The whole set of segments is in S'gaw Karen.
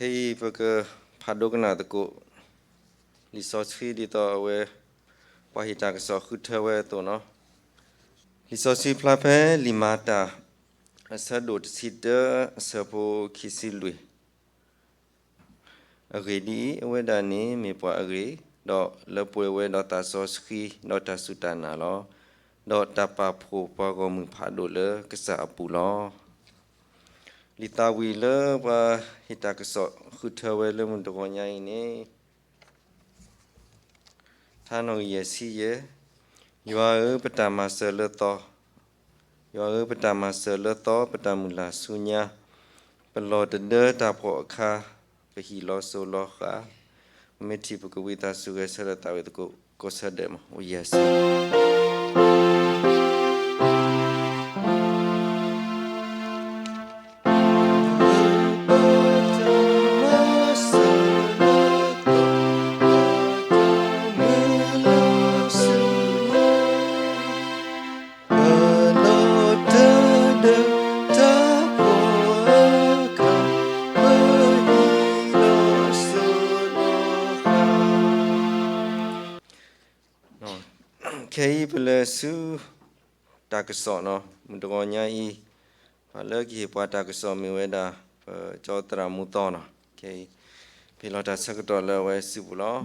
ခဲအံၤပကဖးဒိကနၣ်သကိး လံာ်စီဆှံဒ်သိးအဝဲ ပှၤဟ့ၣ်တၢ်ကစီၣ်ဃုထၢဝဲအသိးနီၤ. လံာ်စီဆှံဖျါဖဲလံာ်မၤတၢ် အဆၢဒိၣ်တဆံတၢ အဆၢဖိခံဆံလွံၢ် အဂ့ၢ်ဒ်အံၤ, အဝဲဒၣ်န့ၣ်မ့ၢ်ပှၤအဂ့ၤ, ဒီးလၢပှဲၤဝဲဒီးသးစီဆှံ, ဒီးတၢ်စူၢ်တၢ်နာ်လီၤ. ဒီးတၢ်ပာ်ဖှိၣ်ပှၤဂီၢ်မုၢ်ဖးဒိၣ်လၢကစၢ်အပူၤလီၤ. လံာ်သးဝံၣ်လၢပှၤဟ့ၣ်တၢ်ကစီၣ်ဃုထၢဝဲလၢမုၢ်တဂီၤညါအံၤန့ၣ် ထါနီၣ်ဂံၢ်ယဲၢ်ဆံယဲၢ်, ယွၤဧၢ, ပတၢ်မၤစၢၤလၢသီ, ယွၤဧၢ, ပတၢ်မၤစၢၤလၢသီ, ပတၢ်မုၢ်လၢ်ဆူညါ, ပလီၢ်တဒၢတၢ်ဖှီၣ်အခါ, ပဟံၣ်လီၤစိၤလီၤဃာ်, ပမ့ၢ်ထံၣ်ပကဝံသးစူၤဂဲၤဆၢထၢၣ်သးဝံၣ်သကိး ကိးဆၢဒဲးမး, အိၣ်ယဲၢ်ဆံ ခဲအံၤပလဲၤဆူ တၢ်ကစီၣ်နီၤ, မုၢ်တဂီၤညါအံၤ ပှၤလၢကဟ့ၣ်ပှၤတၢ်ကစီၣ်မ့ၢ်ဝဲဒၣ် ပကၠီသရၣ်မူသီနီၤ. ခဲအံၤ ပဟ့ၣ်လီၤတၢ်ဆၢကတီၢ်လၢအဝဲစုပူၤလီၤ.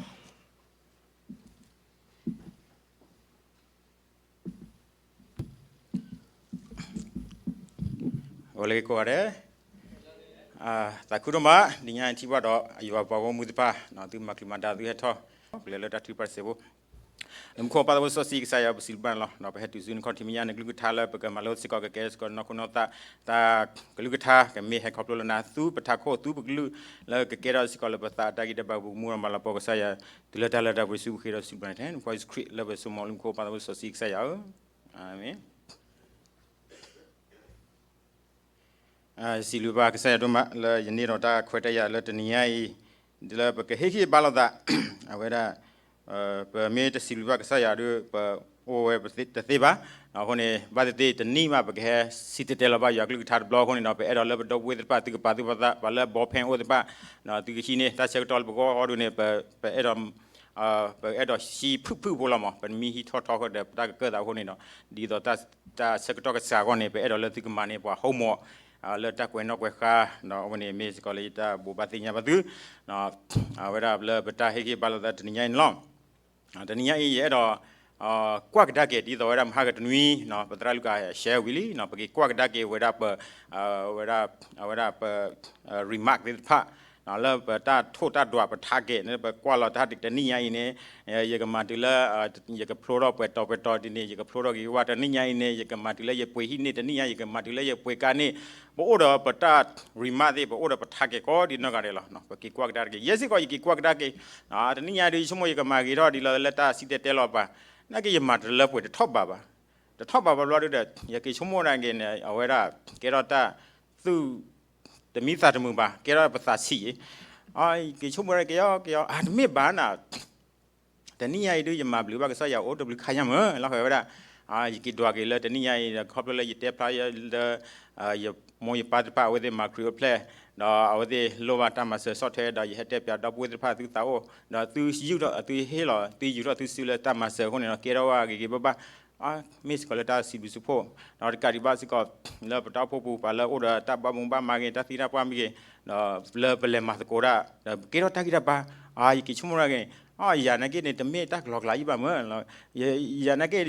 အိၣ်လၢကိးဂၤဒဲး, သးခုဒိၣ်မး ဒ်ညါထံၣ်ဘၣ်ဒီး ယွၤပှၤဂီၢ်မုၢ်သ့ၣ်တဖၣ် သုမၤချုးမၤဒါသုဟဲထီၣ် ကလဲၤလၢတၢ်ထုကဖၣ်တစဲးဖိ လၢမူခိၣ်ပၢ်သးဝံၣ်စီဆှံကစၢ်ယွၤ ပစံးဘျုးဘၣ်နၤလီၤ. ပဟဲတုၤဆူနခီၣ်ထံးမဲာ်ညါ နကလုၢ်ကထါလၢပကမၤလိစ့ၢ်ကီး ကကဲစ့ၢ်ကီးနီၢ်ခိနီၢ်သး တၢ်ကလုၢ်ကထါ ကမ့ၢ်ဟဲခီဖျိလၢနၤ သူပထးခိၣ်သူပကလုၢ် လၢကကဲထီၣ်စ့ၢ်ကီးလၢပသးအတၢ်ဂံၢ်တၢ်ဘါ ပကမူဒီးမၤလၤကပီၤကစၢ်ယွၤ တုၤလၢတၢ်လၢတၢ်ပှဲၤ ဆူပဃ့ဒီးစံးဘျုးနၤ နဖိယ့ၣ်ၡူးခရံာ်လၢပစိမိး လၢမူခိၣ်ပၢ်သးဝံၣ်စီဆှံကစၢ်ယွၤဧၢ, အၤမ့ၣ်. စံးဘျုးဘၣ်ကစၢ်ယွၤဒိၣ်မး လၢယန့ၢ်ဒီးတၢ်ခွဲးတၢ်ယာ်လၢတနံၤညါအံၤ လၢပကဟ့ၣ်ဂံၢ်ဘါလိာ်သး အဝဲဒၣ် ပမ့ၢ်တစံးဘျုးဘၣ်ကစၢ်ယွၤဒီး ပအိၣ်ဝဲတသ့ဘၣ်. အဃိန့ၣ် ဘၣ်သ့ၣ်သ့ၣ်တနံၣ်မး ပကဟဲစံၣ်တဲၤတဲလီၤဘၣ်ယွၤကလုၢ်ကထါတဘျီအဃိန့ၣ်ဒီး ပအဲၣ်ဒိးလၢပဒီပုၢ်ဝဲၢ်သ့ၣ်တဖၣ် သုကပာ်သူၣ်ပာ်သး ပှၤလၢဘီဖဲအိၣ်သ့ၣ်တဖၣ် သုကဟံးန့ၢ်တၢ်ဆၢကတီၢ်လၢပဂီၢ်အီၤဒ်န့ၣ် ပအဲၣ်ဒိး ပအဲၣ်ဒိးဟံးဖုၣ်ဖုၣ်ဖိလီၤမး ပတမ့ၢ်ဟံးထီၣ်ထီဃီဒီး ပတၢ်ကကၢၢ်သးအဃိန့ၣ်ဒီး ဒ်သိးတၢ်ဆၢကတီၢ်ကစှၤအဂီၢ်န့ၣ် ပအဲၣ်ဒိးလၢသုကမၤန့ၢ်ပှၤ homework လၢတၢ်ကွဲးနီၣ်ကွဲးဃါ ဒီးအဝဲန့ၣ်မ့ၢ်စ့ၢ်ကီးလၢယတၢ်ဘိးဘၣ်သ့ၣ်ညါဘၣ်သု အဝဲဒၣ်လၢပတၢ်ဟ့ၣ်ဂံၢ်ဘါလိာ်သးတနံၤညါအံၤန့ၣ်လီၤ. တနံၤညါအံၤ ယအဲၣ်ဒိး ကွၢ်ကဒါက့ၤ ဒ်သိးဝဲဒၣ်မဟါကတနွံ ပသရၣ်လူၤကၣ် share ဝံၤလံ ပက့ၤကွၢ်ကဒါက့ၤဝဲဒၣ်ပ ဝဲဒၣ် အဝဲဒၣ်ပ remark သ့ၣ်တဖၣ် လၢပတၢ်ထိၣ်တၢ်ဒွးပ target န့ၣ် ပကွၢ်လီၤတၢ်တနံၤညါအံၤန့ၣ် ယကမၤတုၤလၢ ယကဖျိထီၣ်ပှဲၤတီၤပှဲၤတီၤဒ်န့ၣ် ယကဖျိထီၣ်က့ၤဝဲတနံၤညါအံၤန့ၣ် ယကမၤတုၤလၢယပှ့ၤဟံၣ်န့ၢ်တနံၤညါ ယကမၤတုၤလၢယပှ့ၤကါန့ၢ် ပအိၣ်ဒီးပတၢ် remark သ့ၣ် ပအိၣ်ဒီးပ target ကိးဒ်နီၢ်ဂၤဒဲးလီၤ. ပက့ၤကွၢ်ကဒါတက့ၢ် ယဲစ့ၢ်ကီး ယက့ၤကွၢ်ကဒါက့ၤ တနံၤညါအံၤဒီး ယဆိကမိၣ်ယကမၤဂ့ၤထီၣ်ဒ်လီၤ လၢတၢ်စံၣ်တဲၤတဲလီၤပှၤ နာ်က့ယမၤတလၢပှဲၤတထီၣ်ဘးဘၣ် တထီၣ်ဘးဘၣ်ဘျီဒုဒီး ယက့ၤဆိကမိၣ်ဒၣ်က့ၤန့ၣ် အဝဲဒၣ် ကဲထီၣ်တၢ် သူၣ် တမံသးတမုာ်ဘၣ် ကဲထီၣ်ပသးဆံးအံၤ ယက့ၤဆိကမိၣ်ဒၣ်က့ၤ က့ၤ အတမ့ၢ်ဘၣ်နၤ တနံၤညါအံၤဒု ယမၤဘျုးဘၣ်ကစၢ်ယွၤအိၣ်တဘျုးခါညါမး လီၤဃဲၤဝဲဒၣ် ယက့ၤဒွးက့ၤလၢတနံၤညါအံၤ ခီဖျိလၢယတဲဖျါလၢ ယမိၢ်ယပၢ်သ့ၣ်တဖၣ် အဝဲသ့ၣ်မၤခရံာ်အိၣ်ဖျဲၣ် ဒီးအဝဲသ့ၣ်လိၣ်ဘၣ်တၢ်မၤစၢၤဆီၣ်ထွဲ ဒီးယဟဲတဲပၠးဒီပုၢ်ဝဲၢ်သ့ၣ်တဖၣ်သုသးအိၣ် ဒီးသုယူၢ်ထီၣ် သုဟ့ၣ်လီၤ သုယူၢ်ထီၣ်သုစုလၢတၢ်မၤစၢၤအဃိန့ၣ်ဒီး ကဲထီၣ်ဝဲဂ့ၤဂ့ၤဘၣ်ဘၣ် မ့ၢ်စ့ၢ်ကီးလၢတၢ်စံးဘျုးစံးဖှိၣ် ဒီးတကးဒံးဘၣ်စ့ၢ်ကီး လၢပတၢ်အိၣ်ဖှိၣ်ပူၤ ပှၤလၢအအိၣ်ဒီးတၢ်ဘၣ်မူဘၣ်မၤဂ့ၤ တၢ်သံတၢ်ပှၢ်မ့ၢ်ဂ့ၤ ဒီးလၢပလဲၤမၤသကိးတၢ် ဒီးကဲထီၣ်တၢ်ဂံၢ်တၢ်ဘါ ယက့ၤဆိကမိၣ်ဒၣ်က့ၤ ယၤနာ်က့န့ၣ် တမ့ၢ်တၢ်ကလီကလီအံၤဘၣ်မး ယၤနာ်က့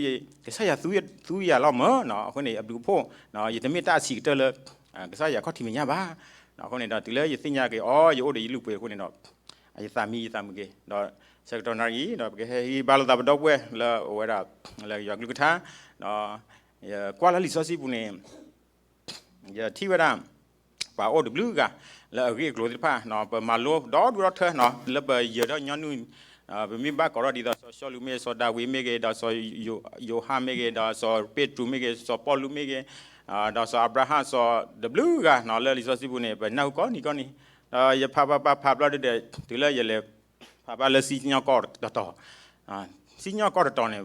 ကစၢ်ယွၤသူယၤလီၤမး အဃိန့ၣ် အဘျုးအဖှိၣ် ယတမ့ၢ်တၢ်အဆံးကတၢၢ်လၢ ကစၢ်ယွၤခီၣ်ထံးမဲာ်ညါဘၣ် အဃိန့ၣ်ဒီး တုၤလၢယသ့ၣ်ညါက့ၤ အိ ယအိၣ်ဒီးယလုၢ်ပှ့ၤအဃိန့ၣ်ဒီး ယသးမံယသးမုာ်က့ၤ ဒီးဆၢကတီၢ်နၣ်ရံၣ် ဒီးပကဟဲဟ့ၣ်ဂံၢ်ဘါလိာ်သးပဒီပုၢ်ဝဲၢ်လၢအဝဲဒၣ် လၢယွၤကလုၢ်ကထါ ဒီး ယကွၢ်လၢလံာ်စီဆှံပူၤန့ၣ် ယထံၣ်ဝဲဒၣ် ပှၤအိၣ်တဘျုးဂၤ လၢအဂ့ၢ်အကျိၤသ့ၣ်တဖၣ် ပမၤလိဒီဒူၣ်ဒီထၢ လၢပယၢၤထီၣ်ညီနုၢ် ပမ့ၢ်ဘၣ်ကိးထီၣ်ဒ်သိးစီၤၡီလူးမ့ၢ်ဂ့ၤ စီၤဒၤဝံးမ့ၢ်ဂ့ၤ ဒီးစီၤယိၤဟၣ်မ့ၢ်ဂ့ၤ ဒီးစီၤပ့းတရူးမ့ၢ်ဂ့ၤ စီၤပီလူးမ့ၢ်ဂ့ၤ ဒီးစီၤအၤဘြၤဟၣ် စီၤတဘျုးဂၤ လၢလံာ်စီဆှံပူၤန့ၣ် ပနၢ်ဟူကိးနံၤကိးနံၤ ဒီးယဖးဖးဖးဖးဘျီဒုဒီး တုၤလၢယလဲၤဖးဘၣ်လၢစံၣ်ညီၣ်ကွီၢ်တတီၤ စံၣ်ညီၣ်ကွီၢ်တတီၤန့ၣ်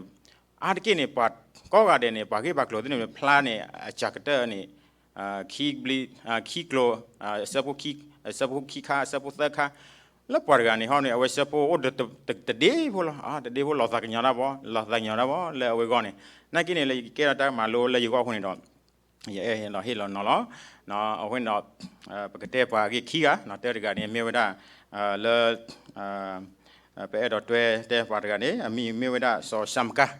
အါတက့ၢ်န့ၣ် ပှၤကိးဂၤဒဲးန့ၣ် ပှၤဂ့ၢ်ပှၤကျိၤသ့ၣ်န့ၣ် ဖျါန့ၣ် အစှၤကတၢၢ်န့ၣ် ခံဘျံ ခံကျိၤ အဆၢဖိခံ အဆၢဖိခံခါ အဆၢဖိသၢခါ, လၢပှၤတဂၤန့ၣ်ဟီန့ၣ် အဝဲဆၢဖိအိၣ်တဒ့ဖိလီၤ, တဒ့ဖိလီၤသးကညီၤတၢ်ဘၣ်, လီၤသးကညီၤတၢ်ဘၣ် လၢအဝဲအဂီၢ်န့ၣ်, နာ်က့န့ၣ် လၢယကဲထီၣ်တၢ်မၤလိလၢယဂီၢ်အဃိန့ၣ်ဒီး ယအဲၣ်ဒိးဟ့ၣ်လီၤနီၤလီၤ. အဃိန့ၣ်ဒီး ပကတဲပှၤအဂ့ၢ်ခံဂၤ, တၢတဂၤန့ၣ် မ့ၢ်ဝဲဒၣ် လၢ ပအဲၣ်ဒိးတွဲတဲပှၤတဂၤန့ၣ် အမံၤမ့ၢ်ဝဲဒၣ် စီၤၡမကၣ်,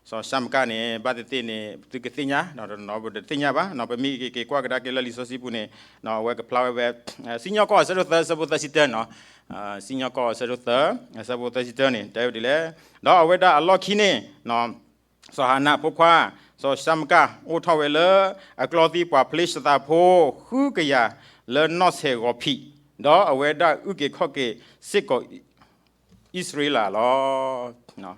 စီၤၡမကၣ်န့ၣ် ဘၣ်သ့ၣ်သ့ၣ်န့ၣ် သုကသ့ၣ်ညါ, ဒီးတနီၤပတသ့ၣ်ညါဘၣ်, ပမ့ၢ်က့ၤကွၢ်ကဒါက့ၤလၢလံာ်စီဆှံပူၤန့ၣ် အဝဲကဖျါဝဲဖဲ စံၣ်ညီၣ်ကွီၢ်အဆၢဒိၣ်သၢ အဆၢဖိသၢဆံတၢနီၤ, စံၣ်ညီၣ်ကွီၢ်အဆၢဒိၣ်သၢ အဆၢဖိသၢဆံတၢန့ၣ် တဲဝဲဒ်လဲၣ်, ဒီးအဝဲဒၣ်အလီၢ်ခံန့ၣ် စီၤဟၤနးအဖိခွါ စီၤၡမကၣ် အိၣ်ထီၣ်ဝဲလၢအကျီသံပှၤဖလ့ၡသးဖိ ဃုကယၤလၢနီၢ်ဆဲးဂီၤဖံး, ဒီးအဝဲဒၣ်အုၣ်က့ၤခီၣ်က့ၤစ့ၢ်ကီးအံၣ်စရ့လးလီၤ.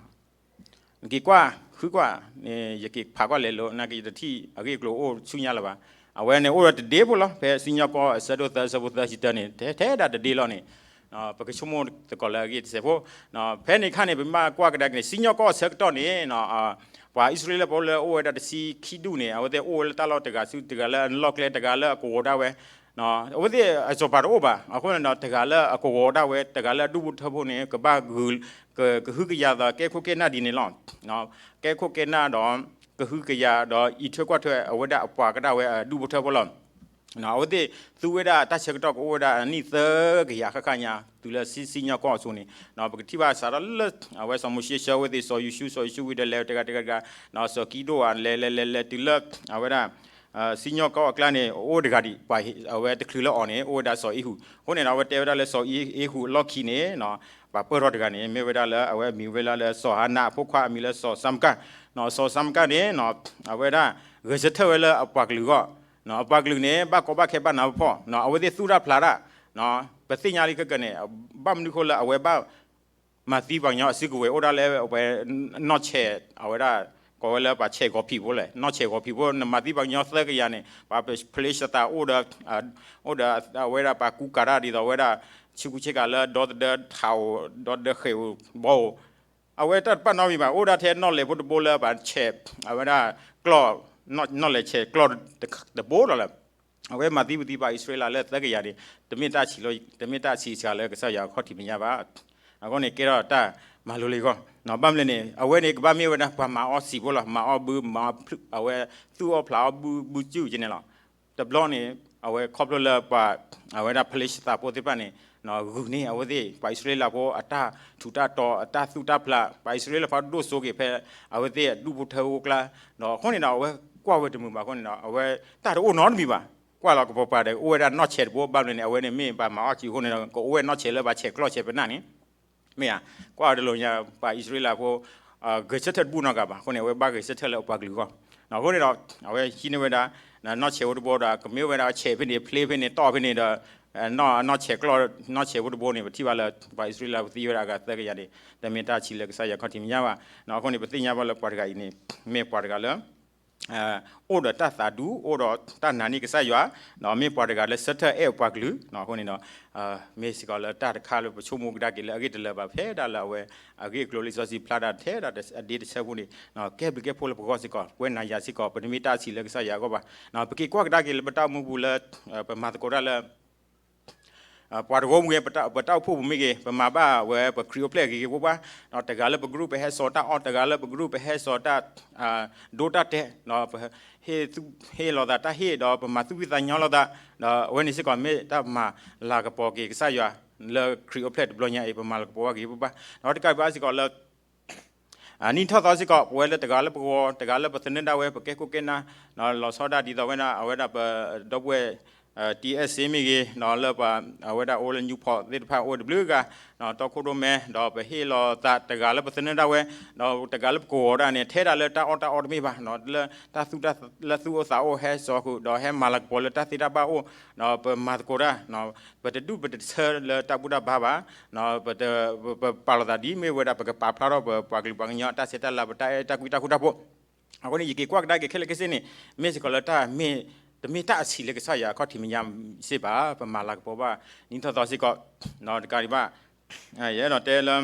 က့ၤကွၢ် ဃုကွၢ်န့ၣ် ယက့ၤဖးကွၢ်လဲၤလိာ် နာ်က့ယတထံၣ်အဂ့ၢ်အကျိၤအိၣ်ဆူညါလၢၤဘၣ်. အဝဲန့ၣ်အိၣ်ဒီးတဒ့ဖိလီၤ ဖဲစံၣ်ညီၣ်ကွီၢ်အဆၢဒိၣ်သၢ အဆၢဖိသၢဆံတၢန့ၣ် ထဲထဲဒၣ်တဒ့လီၤန့ၣ် ပကဆိကမိၣ်သကိးလၢအဂ့ၢ်တစဲးဖိ ဖဲန့ၣ်အခါန့ၣ် ပမ့ၢ်ကွၢ်ကဒါက့ၤန့ၣ် စံၣ်ညီၣ်ကွီၢ်အဆၢကတီၢ်န့ၣ် ပှၤအံၣ်စရ့လးဖိလၢအိၣ်ဝဲဒၣ်တဆံခံဒူၣ်န့ၣ် အဝဲသ့ၣ်အိၣ်ဝဲလၢတၢ်လီၢ်တဂၤဆူ တဂၤလၢအလီၢ်ကျဲ တဂၤလၢအကဝီၤဒၣ်ဝဲ, အဝဲသ့ၣ်အစီၤပၤတအိၣ်ဘၣ်. အဃိန့ၣ်ဒီး တဂၤလၢအကဝီၤဒၣ်ဝဲ တဂၤလၢအဒူၣ်ဖိထၢဖိန့ၣ် ကဘၣ်ဂုာ် ကဟုကယာ်သး ကဲခိၣ်ကဲနၢ်ဒ်န့ၣ်လီၤ. ကဲခိၣ်ကဲနၢ်ဒီး ကဟုကယာ်ဒီးအံးထွဲကွၢ်ထွဲအဝဲဒၣ်အပှၤကဒၣ်ဝဲအဒူၣ်ဖိထၢဖိလီၤ. အဝဲသ့ၣ်သူဝဲဒၣ်တၢ်ဆၢကတီၢ်ကအိၣ်ဝဲဒၣ်အနံၣ်သၢကယၤဃၣ်ဃၣ်ညါ တုၤလၢစံၣ်ညီၣ်ကွီၢ်အစိၤန့ၣ် ပကထံၣ်ဘၣ်စးထီၣ်လၢ အဝဲစီၤမိၤၡ့ဆှၢဝဲသ့ၣ် စီၤယိၤၡူ စီၤယိၤၡူဝံၤဒီးလဲၤတဂၤတဂၤတဂၤ စီၤကံးဒဧိၣ်လဲၤလဲၤလဲၤလဲၤတုၤလၢ အဝဲဒၣ် စံၣ်ညီၣ်ကွီၢ်အကျါန့ၣ် အိၣ်တဂၤဒံး ပှၤအဝဲတချုးလၢအီၤန့ၣ် အိၣ်ဝဲဒၣ်စီၤအ့ဟူး. အဃိန့ၣ်ဒီး အဝဲတဲဝဲဒၣ်လၢစီၤအ့ဟူးအလီၢ်ခံန့ၣ် ပှၤပၢၢ်ထီၣ်တဂၤန့ၣ် မ့ၢ်ဝဲဒၣ်လၢအဝဲမံၤဝဲဒၣ်လၢစီၤဟၤနးအဖိခွါအမံၤလၢစီၤၡမကၣ်, စီၤၡမကၣ်န့ၣ် အဝဲဒၣ် ဂဲၤဆၢထၢၣ်ဝဲလၢအပှၤကလုာ်အဂီၢ်, အပှၤကလုာ်န့ၣ် ဘၣ်ကီဘၣ်ခဲဘၣ်နးဘၣ်ဖှီၣ် အဝဲသ့ၣ်သူၣ်တၢ်ဖျးတၢ်, ပသ့ၣ်ညါလံခဲကနံၣ်န့ၣ် ဘၣ်မနုၤဃိလၢအဝဲဘၣ် မၤသံပှၤကညီအစုကဝဲၤအိၣ်ဒၣ်လၢအဝဲ နီၢ်ဆဲး အဝဲဒၣ် ကိးဝဲလၢပှၤဆဲးဂီၤဖံးဖိလဲၣ်, နီၢ်ဆဲးဂီၤဖံးဖိ နမၤသံပှၤကညီသၢကယၤန့ၣ် ပှၤဖလ့ၡသးအိၣ်ဒီး အိၣ်ဒီးအဝဲဒၣ်ပှၤကူကၤတၢ်ဒ်သိးအဝဲဒၣ် ဆူကူဆ့ကၤလၢဒီသဒၢထးအိၣ် ဒီသဒၢဃဲးအိၣ်ဘီအိၣ်, အဝဲတၢ်တပာ်နီတမံၤဘၣ် အိၣ်ဒၣ်ထဲနီၣ်လဲၢ်ဖိတဘိလၢပှၤဆဲး အဝဲဒၣ်ကျီၢ် နီၣ်လဲၢ်ဆဲးကျီၢ်တဘိလီၤလၢ အဝဲမၤသံပသံပှၤအံၣ်စရ့လးလၢသၢကယၤန့ၣ် တမ့ၢ်တၢ်ဆံးလီၤ, တမ့ၢ်တၢ်ဆံးစှၤလၢကစၢ်ယွၤအခီၣ်ထံးမဲာ်ညါဘၣ်. အဃိန့ၣ်ကဲထီၣ်တၢ်မၤလိလၢအဂီၢ်, ဘၣ်မနုၤလဲၣ်န့ၣ် အဝဲန့ၣ်ကဘၣ်မ့ၢ်ဝဲဒၣ်ပှၤမၤအီၣ်စံာ်ဖိလီၤ, မၤအီၣ်ဘု မၤအီၣ် အဝဲသူၣ်အီၣ်ဖျးအီၣ်ဘု ဘုစုၣ်က့န့ၣ်လီၤ. တဘျီန့ၣ် အဝဲခီဖျိလၢပှၤ အဝဲဒၣ်ဖလ့ၡသးဖိသ့ၣ်တဖၣ်န့ၣ် ဂုာ်န့ၢ်အဝဲသ့ၣ် ပှၤအံၣ်စရ့လးဖိအတၢ်ထူးတၢ်တီၤ အတၢ်သူၣ်တၢ်ဖျး ပှၤအံၣ်စရ့လးဖိဒိၣ်စိက့ၤဖဲ အဝဲသ့ၣ်အဒူၣ်ဖိထၢဖိအကျါ, ဒီးအဃိန့ၣ်ဒီး အဝဲကွၢ်ဝဲတမုာ်ဘၣ်အဃိန့ၣ်ဒီး အဝဲတၢ်တအိၣ်နီတမံၤဘၣ်, ကွၢ်လီၤကပၤပၤဒီး အိၣ်ဝဲဒၣ်နီၢ်ဆဲးတဘိ ဘၣ်မနုၤလဲၣ်န့ၣ် အဝဲန့ၣ်မ့ၢ်ပှၤမၤအီၣ်စံာ်အဃိန့ၣ်ဒီး ကအိၣ်ဝဲနီၢ်ဆဲးလၢပှၤဆဲးကျီၢ်ဆဲးပနၢ်န့ၣ် မ့ၢ်ဧါ, ကွၢ်တလိာ်ညါ ပှၤအံၣ်စရ့လးဖိ ဂဲၤဆၢထၢၣ်တဘူၣ်နီတဂၤဘၣ်အဃိန့ၣ် အဝဲဘၣ်ဂဲၤဆၢထၢၣ်လၢအပှၤကလုာ်အဂီၢ်, အဃိန့ၣ်ဒီး အဝဲဟံးန့ၢ်ဝဲဒၣ် နီၢ်ဆဲးဖိတဘိဒီး ကမ့ၢ်ဝဲဒၣ်ဆဲးဖဲန့ၣ် ဖျ့ဖဲန့ၣ် တီၢ်ဖဲန့ၣ်ဒီး နီၢ်ဆဲးကျီၢ် နီၢ်ဆဲးဖိတဘိန့ၣ် ပထံၣ်ဘၣ်လၢ ပှၤအံၣ်စရ့လးသံဝဲဒၣ်အဂၤသၢကယၤန့ၣ် တမ့ၢ်တၢ်ဆံးလၢကစၢ်ယွၤခီၣ်ထံးမဲာ်ညါဘၣ်. အဃိန့ၣ် ပသ့ၣ်ညါဘၣ်လၢပှၤတဂၤအံၤန့ၣ် မ့ၢ်ပှၤတဂၤလၢ အိၣ်ဒီးတၢ်သးဒူ အိၣ်ဒီးတၢ်နာ်န့ၢ်ကစၢ်ယွၤ, ဒီးမ့ၢ်ပှၤတဂၤလၢဆၢထၢၣ်အဲၣ်အပှၤကလုာ်အဃိန့ၣ်ဒီး မ့ၢ်စ့ၢ်ကီးလၢတၢ်တခါလၢပဆိကမိၣ်ကဒါက့ၤလၢအဂ့ၢ်တလၢာ်ဘၣ် ဖဲဒၣ်လၢအဝဲအဂ့ၢ်အကျိၤလံာ်စီဆှံဖျါဒၣ်ထဲဒၣ်အဒ့တဆၢဖိန့ၣ် ကဲဘျုးကဲဖှိၣ်လၢပဂီၢ်စ့ၢ်ကီး ပဝဲနၤယၤစ့ၢ်ကီး ပတမ့ၢ်တၢ်ဆံးလၢကစၢ်ယွၤအဂီၢ်ဘၣ်. ပက့ၤကွၢ်ကဒါက့ၤလၢပတၢ်အိၣ်မူပူၤလၢ ပမၤသကိးတၢ်လၢ ပှၤတဝၢပူၤဂ့ၤ ပတၢ်အိၣ်ဖှိၣ်ပူၤမ့ၢ်ဂ့ၤ ပမၤဘၣ်ဝဲပခရံာ်အိၣ်ဖျဲၣ်ဂ့ၤဂ့ၤဘၣ်ဘၣ်, ဒီးတဂၤလၢပ group ပဟဲစိာ်တၢ်အီၣ် တဂၤလၢပ group ပဟဲစိာ်တၢ် ဒိတၢ်တဲာ် ဒီးပဟ့ၣ်လိာ်သးတၢ်ဟ့ၣ် ဒီးပမၤသူၣ်ဖှံသးညီလိာ်သး, ဒီးအဝဲန့ၣ်စ့ၢ်ကီးမ့ၢ်တၢ်မၤလၤကပီၤက့ၤကစၢ်ယွၤ လၢခရံာ်အိၣ်ဖျဲၣ်တဘျီညါအံၤ ပမၤလၤကပီၤဘၣ်ဂ့ၤဘၣ်ဘၣ်, ဒီးတကးဘၣ်စ့ၢ်ကီးလၢ နံၣ်ထီၣ်သီစ့ၢ်ကီး ပဝဲလၢတဂၤလၢပဂီၤ တဂၤလၢပသနၢၣ်ဒၣ်ဝဲ ပကဲခိၣ်ကဲနၢ် လီၤဆီဒၣ်ဒ်သိးဝဲဒၣ် အဝဲဒၣ်ပဒီပုၢ်ဝဲၢ် တံၢ်အဲၣ်စ့မ့ၢ်ဂ့ၤ ဒီးလၢပ အဝဲဒၣ်အိၣ်လၢ Newport သ့ၣ်တဖၣ်အိၣ်တဘျုးဂၤ ဒီးတီခိၣ်ဒိၣ်မဲ ဒီးပဟ့ၣ်လိာ်သးတဂၤလၢပသနၢၣ်ဒၣ်ဝဲ ဒီးတဂၤလၢပကဝီၤဒၣ်န့ၣ် ထဲဒၣ်လၢတၢ်အီၣ်တၢ်အီတမ့ၢ်ဘၣ် လၢတၢ်သူၣ်တၢ်လၢသူၣ်အိၣ်သးအိၣ်ဟဲစိာ်ဃုာ် ဒီးဟဲမၤလၤကပီၤလၢတၢ်သ့တၢ်ဘၣ်အိၣ် ဒီးပမၤသကိးတၢ် ပတဒူၣ်ပတဆၢလၢတၢ်ဘူၣ်တၢ်ဘါဘၣ်, ပ ပပာ်လီၤသးဒ်မ့ၢ်ဝဲဒၣ် ပကပာ်ဖျါထီၣ်ပပှၤကလုာ်ပှၤကညီအတၢ်ဆဲးတၢ်လၤ ပတၢ်အဲၣ်တၢ်ကွံတၢ်ဃူတၢ်ဖိး, အဃိန့ၣ် ယက့ၤကွၢ်ကဒါက့ၤခဲလၢာ်ခဲဆ့န့ၣ် မ့ၢ်စ့ၢ်ကီးလၢတၢ်မ့ၢ် တမ့ၢ်တၢ်အဆံးလၢကစၢ်ယွၤအခီၣ်ထံးမဲာ်ညါစ့ၢ်ဘၣ်, ပမၤလၤကပီၤဘၣ် နံၣ်ထီၣ်သီစ့ၢ်ကီး, တကးဒံးဘၣ် ယအဲၣ်ဒိးတဲလၢ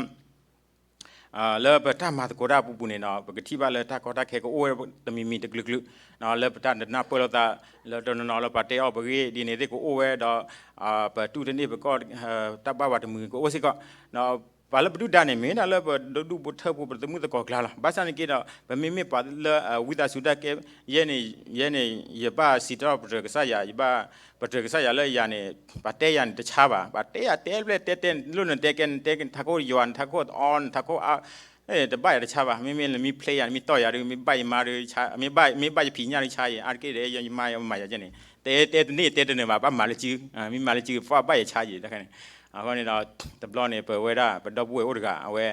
အ လၢပတၢ်မၤသကိးတၢ်အပူၤပူၤန့ၣ်ဒီး ပကထံၣ်ဘၣ်လၢတၢ်ကီတၢ်ခဲကအိၣ်ဝဲတမံၤမံၤတကလုာ်ကလုာ်, လၢပတၢ်နၢ်ပၢၢ်လိာ်သး လၢတနီၤနီၤလၢပှၤတဲအီၣ်ပဂ့ၢ်ဒ်န့ၣ်သ့ၣ်ကအိၣ်ဝဲဒီး ပတူၢ်တန့ၢ်ပကီၢ် တၢ်ဘၣ်ဝဲတမုာ်ကအိၣ်စ့ၢ်ကီး, ပှၤလၢပဒုၣ်ဒါန့ၣ် မ့ၢ်ဒၣ်လၢပဒိၣ်ဒိၣ်ဖိထၢဖိပသမုၣ်သကိးကျါလီၤ. ဘၣ်ဆၣ်န့ၣ်က့ဒီး ပမ့မ့ၢ်ပှၤလၢဝံသးစူၤတၢ်ကဲ ယဲန့ၣ် ယဲန့ၣ် ယဘၣ်စံးထီၣ်ပတြၢၤကစၢ်ယွၤ, ယဘၣ်ပတြၢၤကစၢ်ယွၤလၢယၤန့ၣ် ပှၤတဲယၤန့ၣ်တဆါဘၣ်, ပှၤတဲယၤတဲဘျဲၣ်တဲတဲ လိၣ်နတဲကဲ နတဲထးခိၣ်ယွၤ နထးခိၣ်အီ နထးခိၣ်အါ တဘၣ်ယၤတဆါဘၣ်, မ့မ့ၢ်နမ့ၢ်ဖျဲယၤ နမ့ၢ်တီၢ်ယၤဒီး မ့ၢ်ဘၣ်ယမါဒီး မ့ၢ်ဘၣ်ယဖံးညၣ်ဒီးဆါယၤ အါတက့ၢ်ဒီး ယမါယမၤယၤကဲန့ၣ် တဲတဲတန့ၢ်တဲတနၢၤဘၣ်, ဘၣ်မၤလၢစု, မ့ၢ်မၤလၢစု ပှၢ်ဘၣ်ယဆါယၤတခါန့ၣ်, အဃိန့ၣ်ဒီး တဘျီန့ၣ် ပဝဲဒၣ် ပဒီပုၢ်ဝဲၢ်အိၣ်တဂၤ အဝဲ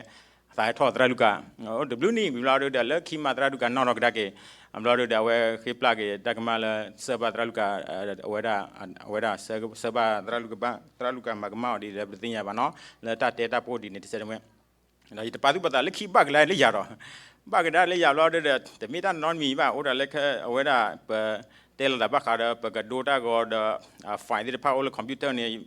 သးဟဲထီၣ်သရၣ်လူၢ်ကၤ အိၣ်တဘျုးနံၣ်ဝံၤဘျီဒုဒီး လၢခံမးသရၣ်လူၢ်ကၤနီၣ်ထီၣ်ကဒါက့ၤ, အဘျီဒုဒီး အဝဲဃ့ပျၢ်က့ၤတၢ်ကမၣ်လၢ ဆၢဘၣ်သရၣ်လူၢ်ကၤ အဝဲဒၣ် အဝဲဒၣ် ဆၢဘၣ်သရၣ်လူၢ်ကၤ သရၣ်လူၢ်ကၤမၤကမၣ်အီၤဒ်လဲၣ် ပတသ့ၣ်ညါဘၣ်နီၤ, လၢတၢ်တဲတၢ်ဖိဒ်န့ၣ် တဆဲးတမှဲ ဒီးယတပာ်သူၣ်ပာ်သးလၢခံဘၣ်ကဒါလၢယၤဒီး ဘၣ်ကဒါလၢယၤဘျီဒုဒီး တမ့ၢ်တၢ်နီတမံၤဘၣ် အိၣ်ဒၣ်လၢ အဝဲဒၣ် ပတဲလိာ်သးဘၣ်ဃးဒီး ပကဒိတၢ်ဂီၤဒီး file သ့ၣ်တဖၣ်အိၣ်လၢ computer န့ၣ်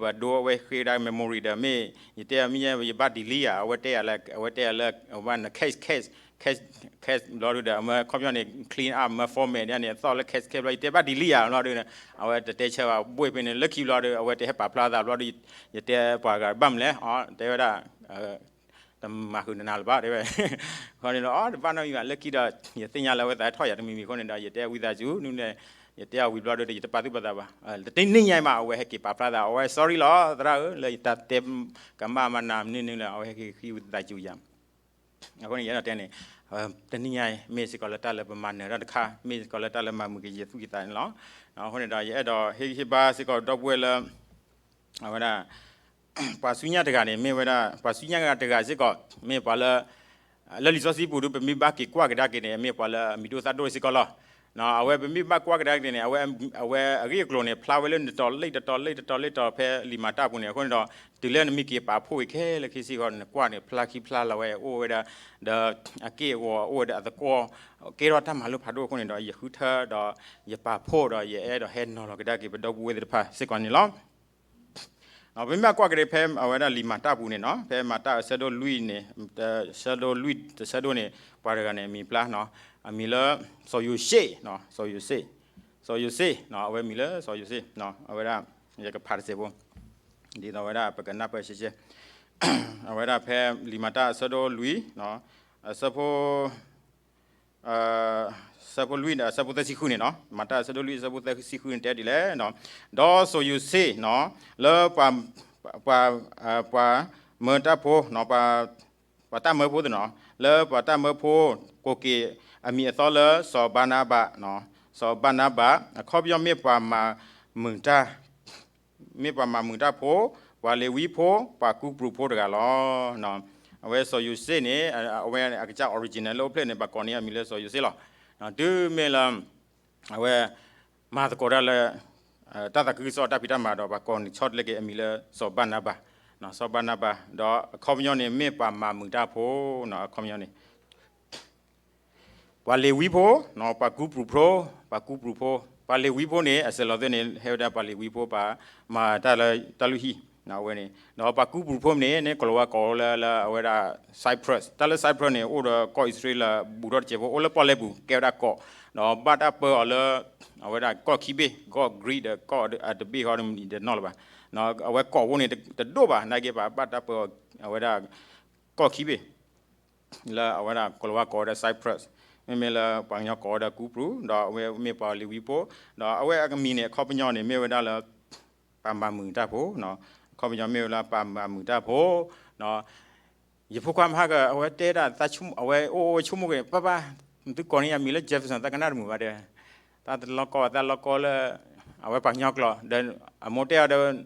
ပဒိအဝဲဃ့ဒၣ် memory ဒီး မ့ၢ်ယတဲမ့ၢ်ယဘၣ် delete ယၤ အဝဲတဲယၤလၢ အဝဲတဲယၤလၢ အဝဲ cache cache cache cache ဘျီဒုဒီး အမၢခီပညီန့ၣ် clean up မၢ format ဒ်န့ၣ် အသီၣ်လၢ cache cache ဘျီ ယတဲဘၣ် delete ယၤဘျီဒုဒီး အဝဲတတဲဆၢဘၣ် ဘိၣ်ဖဲန့ၣ် လၢခံဘျီဒု အဝဲတဟဲပာ်ဖျါသးဘျီဒု ယတဲပှၤဂၤဘၣ်မလဲၣ် တဲဝဲဒၣ် တမၤဃုာ်နၤလၢၤဘၣ် တဲဝဲ, အဃိန့ၣ်ဒီး တဘၣ်နီတမံၤဘၣ် လၢခံဒီး ယသ့ၣ်ညါလၢအဝဲသးထီၣ်ယၤတမံၤမံၤအဃိန့ၣ်ဒီး ယတဲဝံသးစူၤ နုၤန့ၣ် ယတဲအီၤဝံၤဘျီဒုဒီး ယတပာ်သူၣ်ပာ်သးဘၣ်, တနံၤညါအံၤမး အဝဲဟဲက့ၤပာ်ဖျါသး အဝဲ sorry လီၤ သရၣ်ဧၢ လၢယတၢ်တဲကမၣ်မၤနၤမနုၤနုၤလၢ အဝဲဟဲက့ၤဃ့ဝံသးစူၤယၤ အဃိန့ၣ် ယအဲၣ်ဒိးတဲန့ၣ် တနံၤညါအံၤ မ့ၢ်စ့ၢ်ကီးလၢတၢ်လၢပမၤနၢၤတၢ်တခါ မ့ၢ်စ့ၢ်ကီးလၢတၢ်လၢမၤမုာ်က့ၤယသူၣ်က့ၤသးန့ၣ်လီၤ. အဃိန့ၣ်ဒီး ယအဲၣ်ဒိးဟ့ၣ်ဂံၢ်ဟ့ၣ်ဘါစ့ၢ်ကီးဒီပုၢ်ဝဲၢ်လၢ အဝဲဒၣ် ပှၤဆူညါတဂၤန့ၣ် မ့ၢ်ဝဲဒၣ် ပှၤဆူညါတဂၤစ့ၢ်ကီး မ့ၢ်ပှၤလၢ လၢလံာ်စီဆှံပူၤဒု ပမ့ၢ်ဘၣ်က့ၤကွၢ်ကဒါက့ၤန့ၣ် မ့ၢ်ပှၤလၢအမံၤဒိၣ်သၣ်ဒိၣ်စ့ၢ်ကီးလီၤ. အဝဲပမ့ၢ်ဘၣ်ကွၢ်ကဒါက့ၤန့ၣ် အဝဲအဂ့ၢ်အကျိၤန့ၣ် ဖျါဝဲလၢနတီၤလံာ်တတီၤလံာ်တတီၤလံာ်တတီၤဖဲလံာ်မၤတၢ်ပူၤန့ၣ် အဃိန့ၣ်ဒီး တုၤလၢနမ့ၢ်က့ၤပာ်ဖှိၣ်က့ၤခဲလၢာ်ခဲဆ့ဃီ နကွၢ်န့ၣ် ဖျါခံဖျါလီၤဝဲအိၣ်ဝဲဒၣ် ဒီးအက့ၢ်အဂီၤအိၣ်ဝဲဒၣ်အသကွီၢ် ကဲထီၣ်တၢ်မၤလိဖးဒိၣ်အဃိန့ၣ်ဒီး ယဃုထၢဒီး ယပာ်ဖှိၣ်ဒီး ယအဲၣ်ဒိးဟဲနီၤလီၤကဒါက့ၤပဒီပုၢ်ဝဲၢ်သ့ၣ်တဖၣ်စ့ၢ်ကီးန့ၣ်လီၤ. ပမ့ၢ်ဘၣ်ကွၢ်ကဒါဖဲအဝဲဒၣ်လံာ်မၤတၢ်ပူၤန့ၣ်နီၤ ဖဲမၤတၢ်အဆၢဒိၣ်လွံၢ်န့ၣ် တဆၢဒိၣ်လွံၢ်တဆၢဒိၣ်န့ၣ် ပှၤတဂၤန့ၣ် အမံၤဖျါနီၤ အမံၤလၢ စီၤယိၤၡ့ စီၤယိၤၡ့ စီၤယိၤၡ့ အဝဲမံၤလၢစီၤယိၤၡ့ အဝဲဒၣ် ယကဖးတစဲးဖိ ဒ်သိးဝဲဒၣ်ပကနၢ်ပၢၢ်ရှဲရှဲ အဝဲဒၣ်ဖဲလံာ်မၤတၢ်အဆၢဒိၣ်လွံၢ် အဆၢဖိ ဆၢဖိလွံၢ်ဒီးအဆၢဖိသၢဆံဃုန့ၣ်နီၤ မၤတၢ်အဆၢဒိၣ်လွံၢ်အဆၢဖိသၢဆံဃုန့ၣ်တဲဒ်လဲၣ်, ဒီးစီၤယိၤၡ့နီၤ လၢ ပှၤ ပှၤမၢတၢ်ဖိ ပှၤတၢ်မၢဖိသ့ၣ်နီၤ လၢပှၤတၢ်မၢဖိ ကိးက့ၤအမံၤအသီလၢစီၤဘၤနဘး, စီၤဘၤနဘး အခီပညီမ့ၢ်ပှၤမၤမုာ်တၢ် မ့ၢ်ပှၤမၤမုာ်တၢ်ဖိ, ပှၤလ့ၤဝံဖိ, ပှၤကူပျုာ်ဖိတဂၤလီၤ. အဝဲစီၤယိၤၡ့န့ၣ် အဝဲအကစၢ် original လၢအိၣ်ဖျဲၣ်န့ၣ် ပှၤကိးန့ၢ်အမံၤလၢစီၤယိၤၡ့လီၤ. တုၤမ့ၢ်လၢ အဝဲ မၤသကိးတၢ်လၢ တၢ်သးခုကစီၣ်တၢ်ဖံးတၢ်မၤဒီး ပှၤကိးန့ၢ်ဆီတလဲက့ၤအမံၤလၢစီၤဘၤနဘး, စီၤဘၤနဘး, ဒီးအခီပညီန့ၣ် မ့ၢ်ပှၤမၤမုာ်တၢ်ဖိ အခီပညီန့ၣ် ပှၤလ့ၤဝံဖိ, ပှၤကူပျုာ်ဖိ, ပှၤကူပျုာ်ဖိ, ပှၤလ့ၤဝံဖိန့ၣ် အစဲးလီၤသ့ၣ်န့ၣ် ဟဲဝဲဒၣ်ပှၤလ့ၤဝံဖိ ပှၤမၤတၢ်လၢတၢ်လုၢ်ဟံၣ် အဝဲန့ၣ်, ဒီးပှၤကူပျုာ်ဖိန့ၣ် န့ၣ်ကိၤလၤဝါကိးလၢ လၢအဝဲဒၣ် Cyprus, တၢ်လၢ Cyprus န့ၣ် အိၣ်ဒီးကီၢ်အံၣ်စရ့လး ဘူးထီၣ်တစဲးဖိ အိၣ်လၢပီၣ်လဲၣ်ပူၤ ကဲဝဲဒၣ်ကီး, ဒီးဘၣ်တၢ်ပၢအီၤလၢ အဝဲဒၣ်ကီၢ်ခံဘ့ၣ်, ကီၢ် Greek ဒီးကီၢ်အတဘ့ၣ်ဃီတနီၤလၢၤဘၣ်, အဝဲကီးဖိန့ၣ် တဒိၣ်ဘၣ် နာ်က့ ပှၤဘၣ်တၢ်ပၢအီၤ အဝဲဒၣ် ကီၢ်ခံဘ့ၣ် လၢအဝဲဒၣ်ကိၤလၤဝါကိးဝဲဒၣ် Cyprus, မ့မ့ၢ်လၢပှၤကညီကိးဝဲဒၣ်ကူပျုာ်, ဒီးအဝဲမ့ၢ်ပှၤလ့ၤဝံဖိ, ဒီးအဝဲအမံၤန့ၣ် အခီပညီန့ၣ် မ့ၢ်ဝဲဒၣ်လၢ ပှၤမၤမုာ်တၢ်ဖိ, အခီပညီမ့ၢ်ဝဲလၢပှၤမၤမုာ်တၢ်ဖိ, ယဖိခွါမဟါက အဝဲတဲဒၣ် အဝဲအိၣ်အိၣ်ဝဲဆိကမိၣ်က့ၤ ပၢ်ပၢ် သုကိးန့ၢ်ယၤမံၤလၢ Jefferson သးကနၣ်တမုာ်ဘၣ်တဲ, သးတလီကီ သးလီကီလၢ အဝဲပှၤကညီကျိာ် ဒီးအမိၢ်တဲအီၤဒီး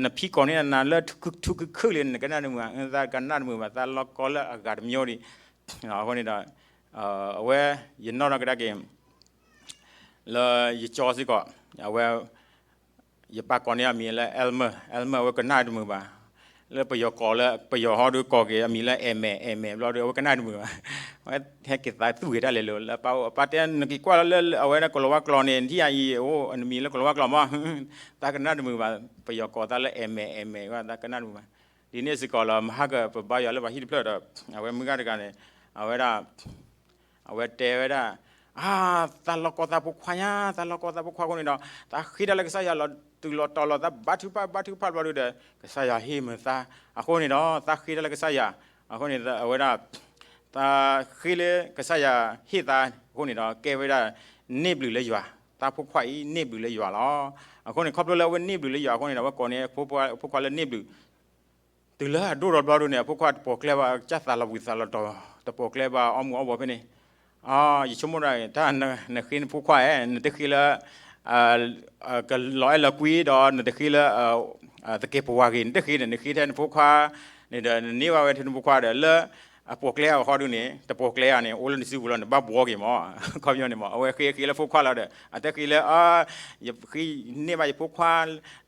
နဖံးကိးန့ၢ်နၤလၢထူခုခုခုလံ နကနၣ်တမုာ်ဘၣ်, သးကနၣ်တမုာ်ဘၣ် သးလီကီလၢအဂၤတမံၤဒံး, အဃိန့ၣ်ဒီး အဝဲ ယနီၣ်ထီၣ်ကဒါက့ၤ လၢယကၠီစ့ၢ်ကီး အဝဲ ယပၢ်ကိးန့ၢ်အမံၤလၢ Elmer, Elmer အဝဲကနၣ်တမုာ်ဘၣ်, လၢပယီၤကိးလၢ ပယီၤဟီဒုးကိးက့ၤအမံၤလၢ အဲၣ်မဲာ် အဲၣ်မဲာ် ဘျီဒီး အဝဲကနၣ်တမုာ်ဘၣ်, အဝဲဟဲက့ၤသးသူၣ်ဂ့ၤတၢ်လဲၤလိာ် လၢပၢ်အိၣ် အပၢ်တဲ နက့ၤကွၢ်လၢအဝဲဒၣ်ကိၤလၤဝါကျိာ်န့ၣ် နထံၣ်အအံၤ အိၣ်နမံၤလၢကိၤလၤဝါကျိာ်မး, သးကနၣ်တမုာ်ဘၣ်, ပယီၤကိးသးလၢ အဲၣ်မဲာ် အဲၣ်မဲာ် သးကနၣ်တမုာ်ဘၣ် ဒ်န့ၣ်စ့ၢ်ကီးလီၤ မဟါကပဘါယွၤလၢပှၤဟံၣ်တဖျၢၣ်ဒီး အဝဲမုၢ်ဂၤတဂၤန့ၣ် အဝဲဒၣ် အဝဲတဲဝဲဒၣ် အါ သးလီၤကီသးဖိခွါညါ သးလီၤကီသးဖိခွါအဃိန့ၣ်ဒီး သးဃ့တၢ်လၢကစၢ်ယွၤလီၤတုၤလီၤတီၤလီၤ သးဘါထုကဖၣ်ဘါထုကဖၣ်ဘျီဒုဒီး ကစၢ်ယွၤဟ့ၣ်မုာ်သး အဃိန့ၣ်ဒီး သးဃ့တၢ်လၢကစၢ်ယွၤ အဃိန့ၣ် အဝဲဒၣ် သးဃ့လၢကစၢ်ယွၤဟ့ၣ်သးအဃိန့ၣ်ဒီး ကဲဝဲဒၣ် န့ၢ်ဘျုးလၢယွၤ, သးဖိခွါအံၤန့ၢ်ဘျုးလၢယွၤလီၤ. အဃိန့ၣ် ခီဖျိလၢအဝဲန့ၢ်ဘျုးလၢယွၤအဃိန့ၣ်ဒီး အဝဲကိးန့ၢ်အဖိခွါလၢန့ၢ်ဘျုး တုၤလၢအဒိၣ်ထီၣ်ဘျီဒုန့ၣ် အဖိခွါတပိာ်ကျဲဘၣ် ကစၢ်သးလီၤဘှံးသးလီၤတီၤ တပိာ်ကျဲဘၣ်အီၣ်မူးအီၣ်ဘှီးဖဲန့ၣ်, ယဆိကမိၣ်ဒၣ် တၢ်နဃ့နဖိခွါဧါ နတဃ့လၢ ကလီၤအဲၣ်လီၤကွံဒီး နတဃ့လၢ သကဲးပဝးဂ့ၤ နတဃ့ဒီး နဃ့ထဲနဖိခွါန့ၣ်ဒီး နန့ၢ်ဘၣ်ဝဲထဲနဖိခွါဒီး လၢအပိာ်ကျဲအီၤဃီဒုန့ၣ် တပိာ်ကျဲအီၤန့ၣ် အိၣ်လၢနစုပူၤလီၤ နဘၣ်ဘှီက့ၤမး ခီပညီန့ၣ်မး အဝဲဃ့ဃ့လၢဖိခွါလီၤဒီး အတဃ့လၢ ယဃ့န့ၢ်ဘၣ်ယဖိခွါ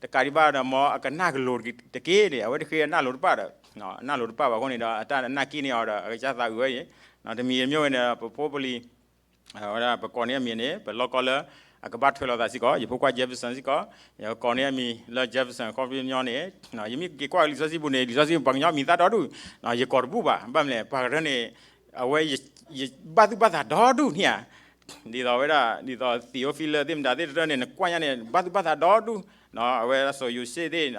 တကးဒံးဘၣ်ဒီး မ်အကနၣ်ကလိၤတက့ၢ်န့ၣ် အဝဲတဃ့အနၢ်လိၤတပၣ်ဒီး အနၢ်လိၤတပၣ်ဘၣ်အဃိန့ၣ်ဒီး အတၢ်နၢ်က့န့ၢ်အီၤဒီး အကစၢ်သးအုးဝဲအံၤ တမံၤတမံၤဝဲန့ၣ် ပဖိပလံၤ ဝဲဒၣ်ပကိးန့ၢ်အမံၤန့ၣ် ပလီၢ်ကီၢ်လၢအကဘၣ်ထွဲလိာ်သးစ့ၢ်ကီး ယဖိခွါ Jefferson စ့ၢ်ကီး ယကိးန့ၢ်အမံၤလၢ Jefferson ခီပညီန့ၣ် ယမ့ၢ်က့ၤကွၢ်လံာ်စီဆှံပူၤန့ၣ် လံာ်စီဆှံပူၤပှၤကညီမံၤသၣ်ဒီဒူၣ် ယကိးတဘူၣ်ဘၣ် ဘၣ်မနုၤလဲၣ် ပှၤကရၢန့ၣ် အဝဲ ယဘၣ်သူၣ်ဘၣ်သးဒီဒူၣ်န့ၣ်ဧါ ဒ်သိးဝဲဒၣ် ဒ်သိး Theophilus သ့ၣ်မတၤသ့ၣ်တဖၣ်န့ၣ် နကွၢ်ညါန့ၣ် ဘၣ်သူၣ်ဘၣ်သးဒီဒူၣ် အဝဲဒၣ်စီၤယိၤၡ့သ့ၣ်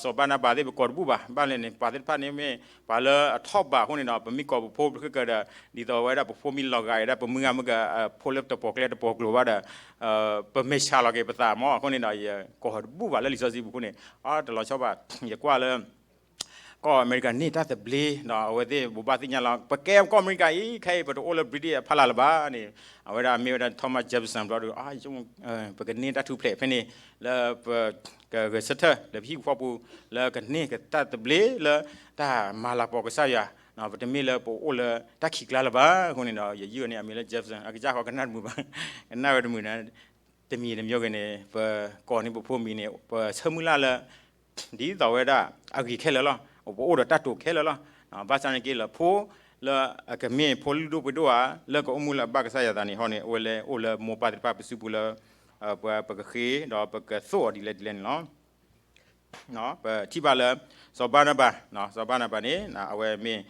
စီၤဘါနဘၤသ့ၣ် ပကိးတဘူၣ်ဘၣ် ဘၣ်မနုၤလဲၣ်န့ၣ် ပှၤသ့ၣ်တဖၣ်န့ၣ်မ့ၢ် ပှၤလၢအထီၣ်ဘးအဃိန့ၣ်ဒီး ပမ့ၢ်ကိးပဖိပဃ့ကၢၤဒီး ဒ်သိးဝဲဒၣ်ပဖိမ့ၢ်လီၤဂာ်အံၤဒၣ် ပမုၢ်ဂၤမ့ၢ်ကဖိလၢတပိာ်ကျဲတပိာ်ကျိၤဘၣ်ဒီး ပမဲာ်ဆှးလီၤက့ၤပသးမး အဃိန့ၣ်ဒီး ယကိးတဘူၣ်ဘၣ်လၢလံာ်စီဆှံပူၤအဃိန့ၣ် အတလီၤဆီဘၣ် ယကွၢ်လၢ ကီၢ်အမဲရကၤန့ၢ်တၢ်သဘျ့ ဒီးအဝဲသ့ၣ်ဘိးဘၣ်သ့ၣ်ညါလီၤ ပကဲကီၢ်အမဲရကၤအံၤ ခဲအံၤပတအိၣ်လၢ British အဖီလာ်လၢၤဘၣ်န့ၣ် အဝဲဒၣ်မ့ၢ်ဝဲဒၣ် Thomas Jefferson ဘျီဒီး ပကန့ၢ်တၢ်ထူၣ်ဖျဲးဖဲန့ၣ် လၢပကဂဲၤဆၢထၢၣ်လၢပဟံၣ်ပူၤဃီပူၤ လၢကန့ၢ်ကတၢ်သဘျ့လၢတၢ်မၤလၤကပီၤကစၢ်ယွၤ ပတမ့ၢ်လၢပအိၣ်လၢတၢ်ခံးကျါလၢၤဘၣ်အဃိန့ၣ်ဒီး ယယုၢ်န့ၢ်အမံၤလၢ Jefferson အကစၢ်ဃီကနၣ်တမုာ်ဘၣ် ကနၣ်ဝဲတမုာ်န့ၣ် တမံၤတမံၤဂ့ၤန့ၣ် ပကိးန့ၢ်ပဖိမံၤန့ၣ် ပဆၢမုၢ်လၢ်လၢ ဒ်သိးဝဲဒၣ်အဂ့ၤခဲလၢာ်လီၤ ပအိၣ်ဒီးတၢ်တိာ်ခဲလၢာ်လီၤ ဘၣ်ဆၣ်န့ၣ်က့လၢဖိ လၢအကမ့ၢ်ဖိလုၢ်ဒိၣ်ပှ့ၤဒိၣ်ဧါ လၢကအိၣ်မူလၢအဘၣ်ကစၢ်ယွၤသးန့ၣ်ဟီန့ၣ် အဝဲလဲၤအိၣ်လၢမိၢ်ပၢ်သ့ၣ်တဖၣ်ပစုပူၤလၢ ပှၤပကဃ့ဒီးပကသိၣ်အီၤဒ်လဲၣ်ဒ်လဲၣ်န့ၣ်လီၤ ပထံၣ်ဘၣ်လၢ စီၤဘါနဘၤ စီၤဘါနဘၤန့ၣ် အဝဲမ့ၢ်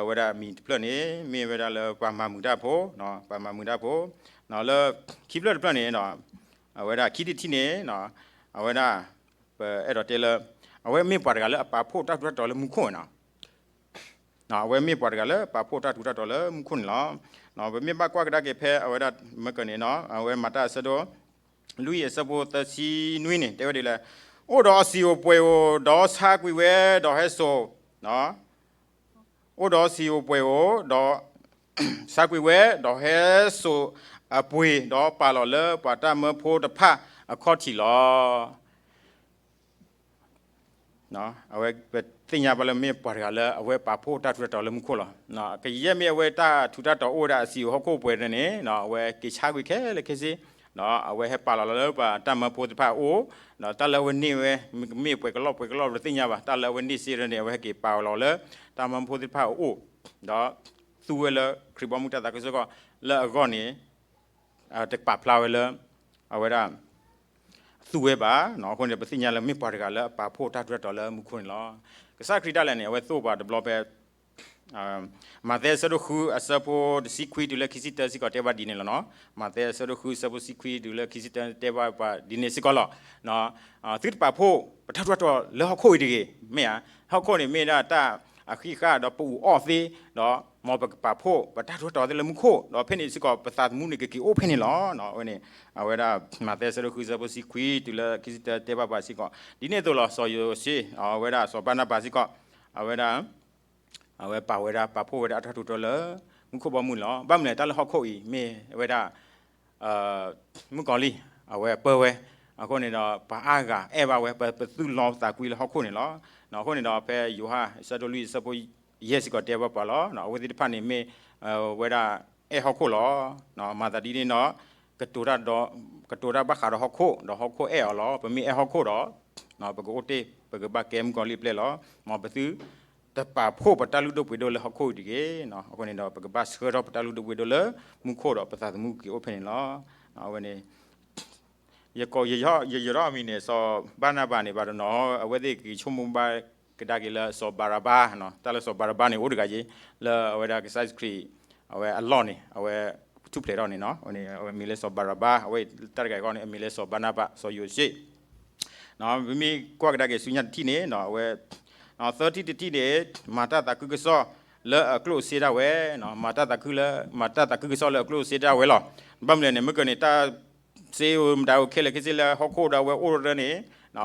ဝဲဒၣ်မံၤတဖျၢၣ်န့ၣ် မ့ၢ်ဝဲဒၣ်လၢပှၤမၤမုာ်တၢ်ဖိ ပှၤမၤမုာ်တၢ်ဖိ လၢခံဖျၢၣ်တဖျၢၣ်န့ၣ် အဝဲဒၣ်ခံထံၣ်တထံၣ်န့ၣ် အဝဲဒၣ် ပအဲၣ်ဒိးတဲလၢ အဝဲမ့ၢ်ပှၤတဂၤလၢအပာ်ဖှိၣ်တၢ်ထူးတၢ်တီၤလၢမူခိၣ်န့ၣ်လီၤ အဝဲမ့ၢ်ပှၤတဂၤလၢအပာ်ဖှိၣ်တၢ်ထူးတၢ်တီၤလၢမူခိၣ်န့ၣ်လီၤ. ပမ့ၢ်ဘၣ်ကွၢ်ကဒါက့ၤဖဲအဝဲဒၣ်မ့ၢ်ကန့ၣ် အဝဲမၤတၢ်အဆၢဒိၣ် လွံၢ်အဆၢဖိသၢဆံနွံန့ၣ် တဲဝဲဒ်လဲၣ်, အိၣ်ဒီးအစံာ်ဧိၤပှဲၤဧိၤ ဒီးဆါကွံာ်ဝဲ ဒီးဟဲစိာ် အိၣ်ဒီးစံာ်ဧိၤပှဲၤဧိၤ ဒီးဆါကွံာ်ဝဲ ဒီးဟဲစိာ်အပှ့ၤ ဒီးပာ်လီၤလၢပှၤတၢ်မၢဖိတဖၣ်အခီၣ်ထံးလီၤ. အဝဲပသ့ၣ်ညါဘၣ်လၢမ့ၢ်ပှၤတဂၤလၢအဝဲပာ်ဖှိၣ်တၢ်ထူးတၢ်တီၤလၢမူခိၣ်လီၤ. ကယဲၢ်မ့ၢ်အဝဲတၢ်ထူးတၢ်တီၤအိၣ်ဝဲဒၣ်အစံာ်ဧိၤဟီၣ်ခိၣ်ပှဲၤန့ၣ် အဝဲက့ၤဆါကွံာ်ခဲလၢာ်ခဲဆ့, ဒီးအဝဲဟဲပာ်လီၤလီၤလၢပှၤတၢ်မၢဖိသ့ၣ်တဖၣ်အအိၣ်, ဒီးတၢ်လၢအဝဲန့ၢ်ဝဲ မ့ၢ်ပှဲၤကလီၢ်ပှဲၤကလီၢ် ပတသ့ၣ်ညါဘၣ်, တၢ်လၢအဝဲန့ၢ်စ့ၢ်န့ၣ် အဝဲဟဲက့ၤပာ်လီၤလၢတၢ်မၢဖိသ့ၣ်တဖၣ်အအိၣ်, ဒီးသူဝဲလၢခရံာ်ဘီမုၢ်တၢ်သးခုကစီၣ်လၢအဂီၢ်န့ၣ် တပာ်ဖျါဝဲလၢ အဝဲဒၣ် သူဝဲဘၣ်. အဃိန့ၣ် ပသ့ၣ်ညါလၢမ့ၢ်ပှၤတဂၤလၢအပာ်ဖှိၣ်တၢ်ထူးတၢ်တီၤလၢမူခိၣ်န့ၣ်လီၤ. ကစၢ်ခရံာ်ဒၣ်လဲာ်န့ၣ် အဝဲသိၣ်ပှၤတဘျီဖဲ မးသဲအဆၢဒိၣ်ဃု အဆၢဖိတဆံခွံတုၤလၢခံဆံတၢစ့ၢ်ကီးတဲဘၣ်ဒ်န့ၣ်လီၤ. မးသဲအဆၢဒိၣ်ဃု အဆၢဖိတဆံခွံတုၤလၢခံဆံတၢတဲဘၣ်ပှၤဒ်န့ၣ်စ့ၢ်ကီးလီၤ. သုတပာ်ဖှိၣ်ပတၢ်ထူးတၢ်တီၤလၢဟီၣ်ခိၣ်အံၤတဂ့ၤ, မ့ၢ်ဧါ, ဟီၣ်ခိၣ်န့ၣ်မ့ၢ်ဒၣ်တၢ်အဃံအဃာ်ဒီးပအူးအီၣ်သ့, ဒီးမ်ပကပာ်ဖှိၣ်ပတၢ်ထူးတၢ်တီၤသ့လၢမူခိၣ်, ဒီးဖဲန့ၣ်စ့ၢ်ကီးပသးသမူန့ၣ်ကက့ၤအိၣ်ဖဲန့ၣ်လီၤ. အဝဲန့ၣ် အဝဲဒၣ်မးသဲအဆၢဒိၣ်ဃု အဆၢဖိတဆံခွံတုၤလၢခံဆံတၢတဲဘၣ်ပှၤစ့ၢ်ကီး, ဒ်န့ၣ်အသိးလီၤ. စီၤယိၤၡ့ အဝဲဒၣ်စီၤဘါနဘၤစ့ၢ်ကီး အဝဲဒၣ် အဝဲပာ်ဝဲဒၣ် ပာ်ဖှိၣ်ဝဲဒၣ်အတၢ်ထူးတၢ်တီၤလၢ မူခိၣ်ဘီမုၢ်န့ၣ်လီၤ. ဘၣ်မနုၤလဲၣ် တၢ်လၢဟီၣ်ခိၣ်အံၤ မ့ၢ်ဝဲဒၣ် မုၣ်ကီၤလံၢ် အဝဲပၢဝဲ, အဃိန့ၣ်ဒီး ပှၤအါဂၤအဲၣ်ဘၣ်ဝဲ ပသူၣ်လီသးကွံလၢဟီၣ်ခိၣ်န့ၣ်လီၤ. အဃိန့ၣ်ဒီး ဖဲယိၤဟၣ်အဆၢဒိၣ်လွံၢ်အဆၢဖိယဲၢ်စ့ၢ်ကီးတဲဘၣ်ပှၤလီၤ. အဝဲသ့ၣ်တဖၣ်န့ၣ်မ့ၢ် ဝဲဒၣ်အဲၣ်ဟီၣ်ခိၣ်လီၤ. မၤသးဒ်န့ၣ်ဒီး ကတိၤတၢ်ဘၣ်ဃးဒီးဟီၣ်ခိၣ် ဒီးဟီၣ်ခိၣ်အဲၣ်အီၤလီၤ. ပမ့ၢ်အဲၣ်ဟီၣ်ခိၣ်ဒီး ပကအိၣ်တ့ၢ် ပကဘၣ်ကဲမုၣ်ကီၤလံၢ်အပျဲၢ်လီၤ. မ်ပသု တပာ်ဖှိၣ်ပတၢ်လုၢ်ဒိၣ်ပှ့ၤဒိၣ်လၢဟီၣ်ခိၣ်အံၤတဂ့ၤ. အဃိန့ၣ်ဒီး ပကဘၣ်ဆှၢထီၣ်ပတၢ်လုၢ်ဒိၣ်ပှ့ၤဒိၣ်လၢမူခိၣ်ဒီး ပသးသမူကက့ၤအိၣ်ဖဲန့ၣ်လီၤ. အဝဲန့ၣ် ယကိး ယယိၤထီၣ်အမံၤန့ၣ် စီၤဘါနဘၤန့ၣ် ဘၣ်တနီၤ အဝဲသ့ၣ်က့ၤဆိကမိၣ်ဘၣ် ကဒါက့ၤလၢစီၤဘၤရဘါ, တၢ်လၢစီၤဘၤရဘါန့ၣ် အိၣ်တဂၤယ့, လၢအဝဲဒၣ်ကစၢ်ယ့ၣ်ၡူးခရံာ် အဝဲအလီၢ်န့ၣ် အဝဲထူၣ်ဖျဲးထီၣ်န့ၣ်, အဝဲမံၤလၢစီၤဘၤရဘါ, အဝဲတၢ်တဂၤအံၤဃီန့ၣ် အမံၤလၢစီၤဘၤနဘး စီၤယိၤၡ့ ပမ့ၢ်ကွၢ်ကဒါက့ၤဆူညါတထံၣ်န့ၣ် အဝဲ သၢထံၣ်တထံၣ်န့ၣ် မၤတၢ်သးခုကစီၣ်လၢအကျိၣ်အစ့ဒၣ်ဝဲ, မၤတၢ်သးခုလၢ မၤတၢ်သးခုကစီၣ်လၢအကျိၣ်အစ့ဒၣ်ဝဲလီၤ. ဘၣ်မနုၤလဲၣ်န့ၣ် မ့ၢ်ကန့ၣ် တၢ်စ့ဧိၤမတၤဧိၤခဲလၢာ်ခဲဆ့လၢဟီၣ်ခိၣ်ဒီးအဝဲအိၣ်ဒီးန့ၣ်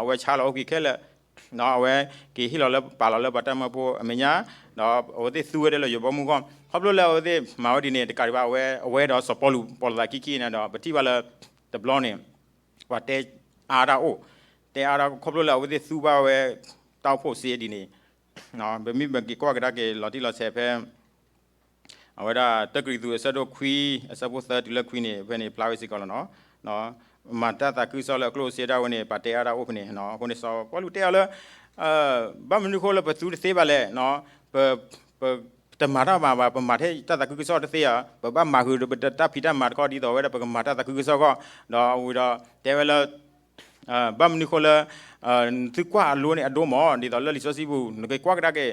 အဝဲဆါလီၤအိၣ်က့ၤခဲလၢာ်, အဝဲက့ၤဟ့ၣ်လီၤလၢပာ်လီၤလၢပှၤတၢ်မၢဖိအမဲာ်ညါ, ဒီးအဝဲသ့ၣ်သူဝဲဒၣ်လၢယွၤဘီမုၢ်အဂီၢ်, ခီဖျိလၢအဝဲသ့ၣ်မၤဝဲဒ်န့ၣ် တကးဒံးဘၣ် အဝဲ အဝဲဒီးစီၤပီလူး ပိာ်လိာ်သးခံခံန့ၣ်ဒီး ပထံၣ်ဘၣ်လၢ တဘျီန့ၣ် ပှၤတဲအါတၢ်အိၣ်, တဲအါတၢ်ခီဖျိလၢအဝဲသ့ၣ်သူဘၣ်ဝဲ တၢ်အိၣ်ဖှိၣ်စ့ဒ်န့ၣ်, ပမ့ၢ်ပက့ၤကွၢ်ကဒါက့ၤလီၤတံၢ်လီၤဆဲးဖဲ အဝဲဒၣ်တၢကရံၣ်သူးအဆၢဒိၣ်ခွံ အဆၢဖိသၢတုၤလၢခွံန့ၣ် ဖဲန့ၣ်ဖျါဝဲစ့ၢ်ကီးလီၤ. မၤတၢ်သးခုကစီၣ်လၢအကျိၣ်အစ့ဒၣ်ဝဲန့ၣ် ပှၤတဲအါတၢ်အိၣ်ဖဲန့ၣ်, အဃိန့ၣ် စီၤပီလူးတဲအီၤလၢ ဘၣ်မနုၤအဃိလၢပသူတသ့ဘၣ်လဲၣ်, ပ ပတမၤတၢ်မၤဘၣ်, ပမၤထဲတၢ်သးခုကစီၣ်တသ့ဧါ, ပဘၣ်မၤဃုာ်ဒီးပတၢ်ဖံးတၢ်မၤတခီ ဒ်သိးဝဲဒၣ်ပကမၤတၢ်သးခုကစီၣ်အဂီၢ်, ဒီးဝံၤဒီးတဲဝဲလၢ ဘၣ်မနုၤအဃိလၢ နသုကွၢ်အလိန့ၣ်အဒိမး, ဒ်သိးလၢလံာ်စီဆှံပူၤ နက့ၤကွၢ်ကဒါက့ၤ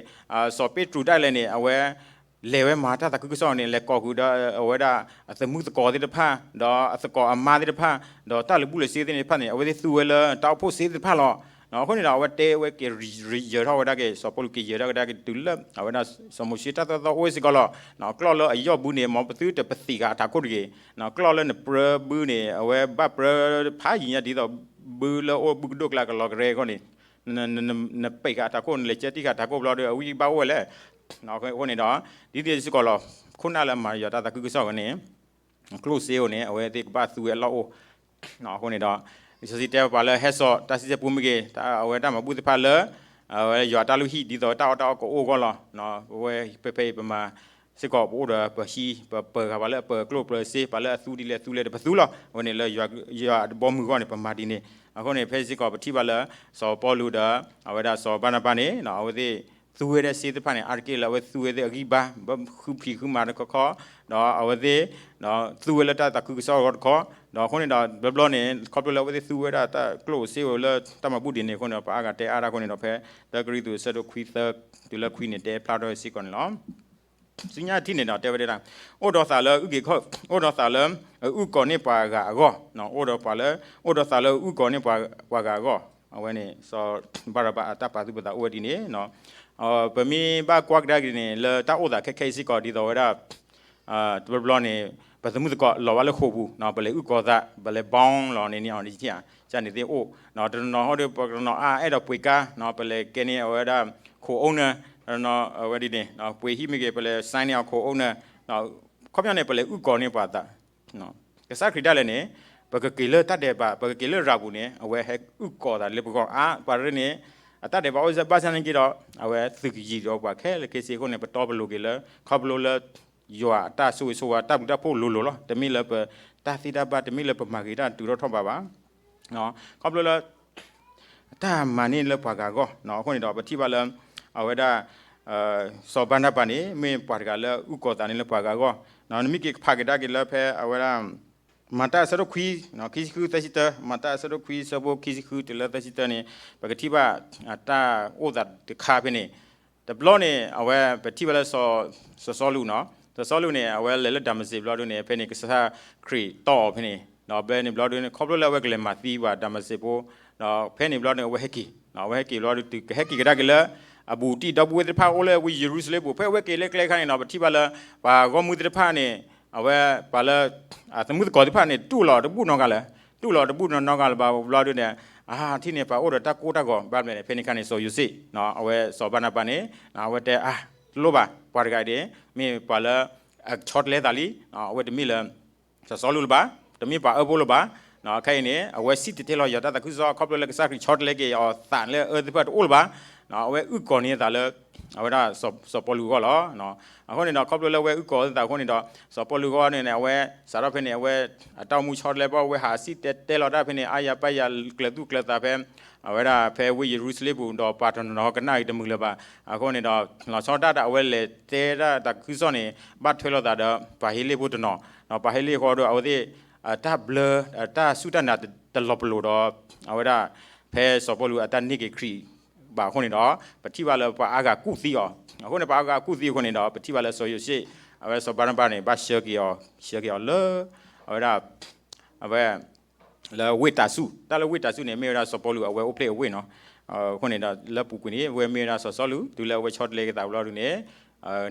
စီၤပ့းတရူးဒၣ်လဲာ်န့ၣ် အဝဲလဲၤဝဲမၤတၢ်သးခုကစီၣ်န့ၣ် လဲၤကိးဃုာ်ဒီးအဝဲဒၣ်အသမူသကိးသ့ၣ်တဖၣ်, ဒီးအသကိးအမါသ့ၣ်တဖၣ်, ဒီးတၢ်လၢာ်ဘူၣ်လၢာ်စ့သ့ၣ်တဖၣ်န့ၣ် အဝဲသ့ၣ်သူဝဲလၢတၢ်အိၣ်ဖှိၣ်စ့သ့ၣ်တဖၣ်လီၤ. အဃိန့ၣ်ဒီး အဝဲတဲဝဲက့ၤယၢၤထီၣ်ဝဲဒၣ်က့ၤ စီၤပီလူးက့ၤယၢၤထီၣ်ကဒါက့ၤတုၤလၢ အဝဲဒၣ်စီၤမိၤၡ့တၢ်သိၣ်တၢ်သီအိၣ်ဝဲစ့ၢ်ကီးလီၤ. ကျီၢ်လၢအယီၢ်ဘုန့ၣ် မ်ပသုတပသံးဃာ်အထးခိၣ်တဂ့ၤ, ကျီၢ်လၢနပြၢဘုန့ၣ် အဝဲဘၣ်ပြၢဖးယံၤညါဒ်သိး ဘုလၢအိၣ်ဘုကဒိၣ်ကျါကလီၤကရဲအဂီၢ်န့ၣ် နပံးဃာ်အထးခိၣ် နလဲၤကၢတံၢ်ဃာ်အထးခိၣ်ဘျီဒီး အဝံဘၣ်အိၣ်ဝဲလဲၣ်. အဃိန့ၣ်ဒီး ဒ်န့ၣ်စ့ၢ်ကီးလီၤ. ခိၣ်နၢ်လၢမၤယွၤတၢ်သးခုကစီၣ်ဝဲန့ၣ် ကျိၣ်စ့ဧိၤန့ၣ် အဝဲသ့ၣ်ကဘၣ်သူဝဲအလီၢ်အိၣ်. အဃိန့ၣ်ဒီး လံာ်စီဆှံတဲပှၤလၢဟဲစိာ်တၢ်စံၣ်စိၤပူမ့ၢ်ဂ့ၤ, အဝဲတၢ်မၤဘူၣ်သ့ၣ်တဖၣ်လၢ အဝဲယွၤတၢ်လုၢ်ဟံၣ် ဒ်သိးတၢ်အီၣ်တၢ်အီကအိၣ်အဂီၢ်လီၤ. အဝဲဖဲဖဲအံၤပမၤစ့ၢ်ကီး ပအိၣ်ဒီးပဟံၣ် ပပၢၤဃာ်ပှၤလၢအပၢၤကျိၣ်ပၢၤစ့ ပှၤလၢအသူဒ်လဲၣ်သူလဲၣ်တပသူလီၤ. အဝဲန့ၣ်လၢ ယွၤအတဘီမုၢ်အဂီၢ်န့ၣ် ပမၤဒ်န့ၣ်. အဃိန့ၣ် ဖဲစ့ၢ်ကီးပထံၣ်ဘၣ်လၢ စီၤပီလူးဒီး အဝဲဒၣ်စီၤဘၤနဘါန့ၣ် အဝဲသ့ၣ် သူဝဲဒၣ်စ့သ့ၣ်တဖၣ်န့ၣ် အါတက့ၢ်လၢအဝဲသူဝဲသ့ၣ်အဂံၢ်ဘါ ဘၣ်ဃုဖံးဃုမၤတခီခီ, ဒီးအဝဲသ့ၣ် သူဝဲလၢတၢ်သးခုကစီၣ်အဂီၢ်တခီ, ဒီးအဃိန့ၣ်ဒီး ဘျီဘျီန့ၣ် ခီဖျိလၢအဝဲသ့ၣ်သူဝဲဒၣ်တၢ်ကျိၣ်စ့ဧိၤလၢတၢ်မၤဘူၣ်ဒ်န့ၣ်အဃိန့ၣ်ဒီး ပှၤအါဂၤတဲအါတၢ်အဃိန့ၣ်ဒီး ဖဲတၢကရံၣ်သူးအဆၢဒိၣ်ခွံသၢ တုၤလၢခွံန့ၣ် တဲဖျါထီၣ်စ့ၢ်ကီးန့ၣ်လီၤ. ဆူညါတထံၣ်န့ၣ်ဒီး တဲဝဲဒၣ် အိၣ်ဒီးသးလၢအုၣ်က့ၤခီၣ် အိၣ်ဒီးသးလၢအအုၣ်ကီၤန့ၢ်ပှၤဂၤအဂီၢ်, အိၣ်ဒီးပှၤလၢ အိၣ်ဒီးသးလၢအအုၣ်ကီၤန့ၢ်ပှၤဂၤအဂီၢ်, အဝဲန့ၣ် စီၤဘၤရဘါအတၢ်ပာ်သူၣ်ပာ်သးအိၣ်ဝဲဒ်န့ၣ် ပမ့ၢ်ဘၣ်ကွၢ်ကဒါက့ၤန့ၣ် လၢတၢ်အိၣ်သးခဲခဲအံၤစ့ၢ်ကီး ဒ်သိးဝဲဒၣ် တဘျီဘျီန့ၣ် ပသမုၣ်သကိးလီၤဘၣ်လၢဃိာ်ပူၤ ပလဲၤအုၣ်ကီၤသး ပလဲၤဘီလီၤန့ၣ်န့ၣ်အီၤန့ၣ် ကၢန့ၣ်သ့ၣ်အိၣ်, တနီၤနီၤဟီဒီး ပတနီၤအါအဲၣ်ဒိးပှ့ၤကါ ပလဲၤကဲန့ၢ်အဝဲဒၣ် ခိၣ်အိနၢ် တနီၤအဝဲဒ်န့ၣ် ပှ့ၤဟံၣ်မ့ၢ်ဂ့ၤ ပလဲၤ sign န့ၢ်အီၤခိၣ်အိနၢ်, ခီပညီန့ၣ် ပလဲၤအုၣ်ကီၤန့ၢ်ပှၤသး ကစၢ်ခရံာ်ဒၣ်လဲာ်န့ၣ် ပကက့ၤလၢတၢ်ဒဲးဘး ပကက့ၤလၢရၤပူၤန့ၣ် အဝဲဟဲအုၣ်ကီၤသးလၢပဂီၢ်အါ ပှၤရ့န့ၣ် အတၢ်ဒဲးဘးအိၣ်ဘၣ်ဆၣ်န့ၣ်က့ၤဒီး အဝဲသုးကယံၤဒီးပှၤခဲလၢာ်ခဲဆ့အဃိန့ၣ် ပတီပလိၤက့ၤလၢ ခီဖျိလၢ ယွၤအတၢ်ဆိၣ်ဂ့ၤဆိၣ်ဝါ တၢ်ဘျုးတၢ်ဖှိၣ်လိၤလိၤလီၤ. တမ့ၢ်လၢပတၢ်သ့တၢ်ဘၣ် တမ့ၢ်လၢပမၤဂ့ၤတၢ်တုၤထီၣ်ထီၣ်ဘးဘၣ် ခီဖျိလၢ တၢ်မၤန့ၢ်လၢပှၤဂၤအဂီၢ် အဃိန့ၣ်ဒီး ပထံၣ်ဘၣ်လၢ အဝဲဒၣ် စီၤဘၤနဘါန့ၣ် မ့ၢ်ပှၤတဂၤလၢအုၣ်ကီၤသးန့ၣ်လၢပှၤဂၤအဂီၢ်, နမ့ၢ်က့ၤဖးကဒါက့ၤလၢဖဲအဝဲဒၣ် မၤတၢ်အဆၢဒိၣ်ခွံ ခံဆံဃုသၢဆံတၢ မၤတၢ်အဆၢဒိၣ်ခွံ ဆၢဖိခံဆံဃုတုၤလၢသၢဆံတၢန့ၣ် ပကထံၣ်ဘၣ် တၢ်အိၣ်သးတခါဖဲန့ၣ် တဘျီန့ၣ် အဝဲပထံၣ်ဘၣ်လၢ စီၤစီလူးနီၤ, စီၤစီလူးန့ၣ် အဝဲလဲၤလၢဒၤမစ့းဘျီဒုန့ၣ် ဖဲန့ၣ်ကစၢ်ခရံာ်တီၢ်အီၤဖဲန့ၣ်, ဒီးဖဲန့ၣ်ဘျီဒုန့ၣ် ခီဖျိလၢအဝဲကလဲၤမၤသံပှၤဒၤမစ့းဖိ, ဒီးဖဲန့ၣ်ဘျီဒုန့ၣ် အဝဲဟဲက့ၤ, အဝဲဟဲက့ၤဘျီဒု တုၤကဟဲက့ၤကဒါက့ၤလၢ အဘူးတံၢ်ဒီပုၢ်ဝဲၢ်သ့ၣ်တဖၣ်အိၣ်လၢဝ့ၢ်ယရူၤၡလ့ၣ်ပူၤ ဖဲအဝဲက့ၤလၢကျဲခါန့ၣ်နီၤ ပထံၣ်ဘၣ်လၢ ပှၤဂီၢ်မုၢ်သ့ၣ်တဖၣ်န့ၣ် အဝဲပှၤလၢ အသမုၣ်သကိးသ့ၣ်တဖၣ်န့ၣ် တူၢ်လိာ်တဘူၣ်နီတဂၤလၢၤ, တူၢ်လိာ်တဘူၣ်နီတဂၤလၢၤဘၣ်ဘျီဒုန့ၣ် အါထံၣ်န့ၣ် ပှၤအိၣ်ဒီးတၢ်ကိၢ်တၢ်ဂီၤ ဘၣ်မနုၤလဲၣ်န့ၣ် ဖဲန့ၣ်ခါန့ၣ် စီၤယိၤၡ့ အဝဲစီၤဘၤနဘါန့ၣ် အဝဲတဲအါ တလိၣ်ဘၣ် ပှၤတဂၤအံၤန့ၣ် မ့ၢ်ပှၤလၢ အဆီတလဲသးလံ, အဝဲတမ့ၢ်လၢ စီၤစီလူးလၢၤဘၣ်, တမ့ၢ်ပှၤအၢဖိလၢၤဘၣ်, ခဲအံၤန့ၣ် အဝဲစံၣ်တဲၤတဲလီၤယွၤတၢ်သးခုကစီၣ် ခီဖျိလၢကစၢ်ခရံာ်ဆီတလဲက့ၤအီၤသးလၢအအၢသ့ၣ်တဖၣ်တအိၣ်လၢၤဘၣ်, အဝဲအုၣ်ကီၤန့ၢ်အသးလၢ အဝဲဒၣ်စီၤပီလူးအဂီၢ်လီၤ. အဃိန့ၣ်ဒီး ခီဖျိလၢအဝဲအုၣ်ကီၤအသးအဃိန့ၣ်ဒီး စီၤပီလူးအဂီၢ်န့ၣ် အဝဲစးထီၣ်ဖဲန့ၣ် အဝဲအတၢ်အိၣ်မူဆီတလဲဘၣ် အဝဲဟးစံၣ်တဲၤတဲလီၤတၢ်ဖဲန့ၣ် အါယၤပၢ်ယၤကျၢၤသူၣ်ကျၢၤသးဖဲ အဝဲဒၣ်ဖဲဝ့ၢ်ယရူၤၡလ့ၣ်ပူၤ ဒီးပှၤတနီၤနီၤကနၣ်အံၤတမုာ်လၢၤဘၣ်. အဃိန့ၣ်ဒီး လီၤဆီဒၣ်တၢ်အဝဲလဲၤတဲဒၣ်တၢ်သးခုကစီၣ်န့ၣ် ဘၣ်ထွဲလိာ်သးဒီးပှၤဟ့လ့ၣ်ဖိတနီၤ, ဒီးပှၤဟ့လ့ၣ်ဃီဒီးအဝဲသ့ၣ် တၢ်ဘျၢ တၢ်စူၢ်တၢ်နာ်တလီၤပလိာ်ဒီး အဝဲဒၣ် ဖဲစီၤပီလူးအတၢ်န့ၢ်က့ၤခရံာ် ဘၣ်အဃိန့ၣ်ဒီး ပထံၣ်ဘၣ်လၢပှၤအါဂၤကူၣ်သံအီၤ, အဃိန့ၣ် ပှၤအါဂၤကူၣ်သံအဃိန့ၣ်ဒီး ပထံၣ်ဘၣ်လၢစီၤယိၤၡ့ အဝဲစီၤဘၤနဘၤန့ၣ် ဘၣ်ဆှၢက့ၤအီၤ, ဆှၢက့ၤအီၤလၢ အဝဲဒၣ် အဝဲ လၢဝ့ၢ်တၤစူၣ်, တၢ်လၢဝ့ၢ်တၤစူၣ်န့ၣ် မ့ၢ်ဝဲဒၣ်စီၤပီလူးအဝဲအိၣ်ဖျဲၣ်အဝ့ၢ်နီၤ. အဃိန့ၣ်ဒီး လၢပူၤကွံာ်န့ၣ် အဝဲမ့ၢ်ဝဲဒၣ်စီၤစီလူး တုၤလၢအဝဲဆီတလဲက့ၤသးဘျီဒုန့ၣ်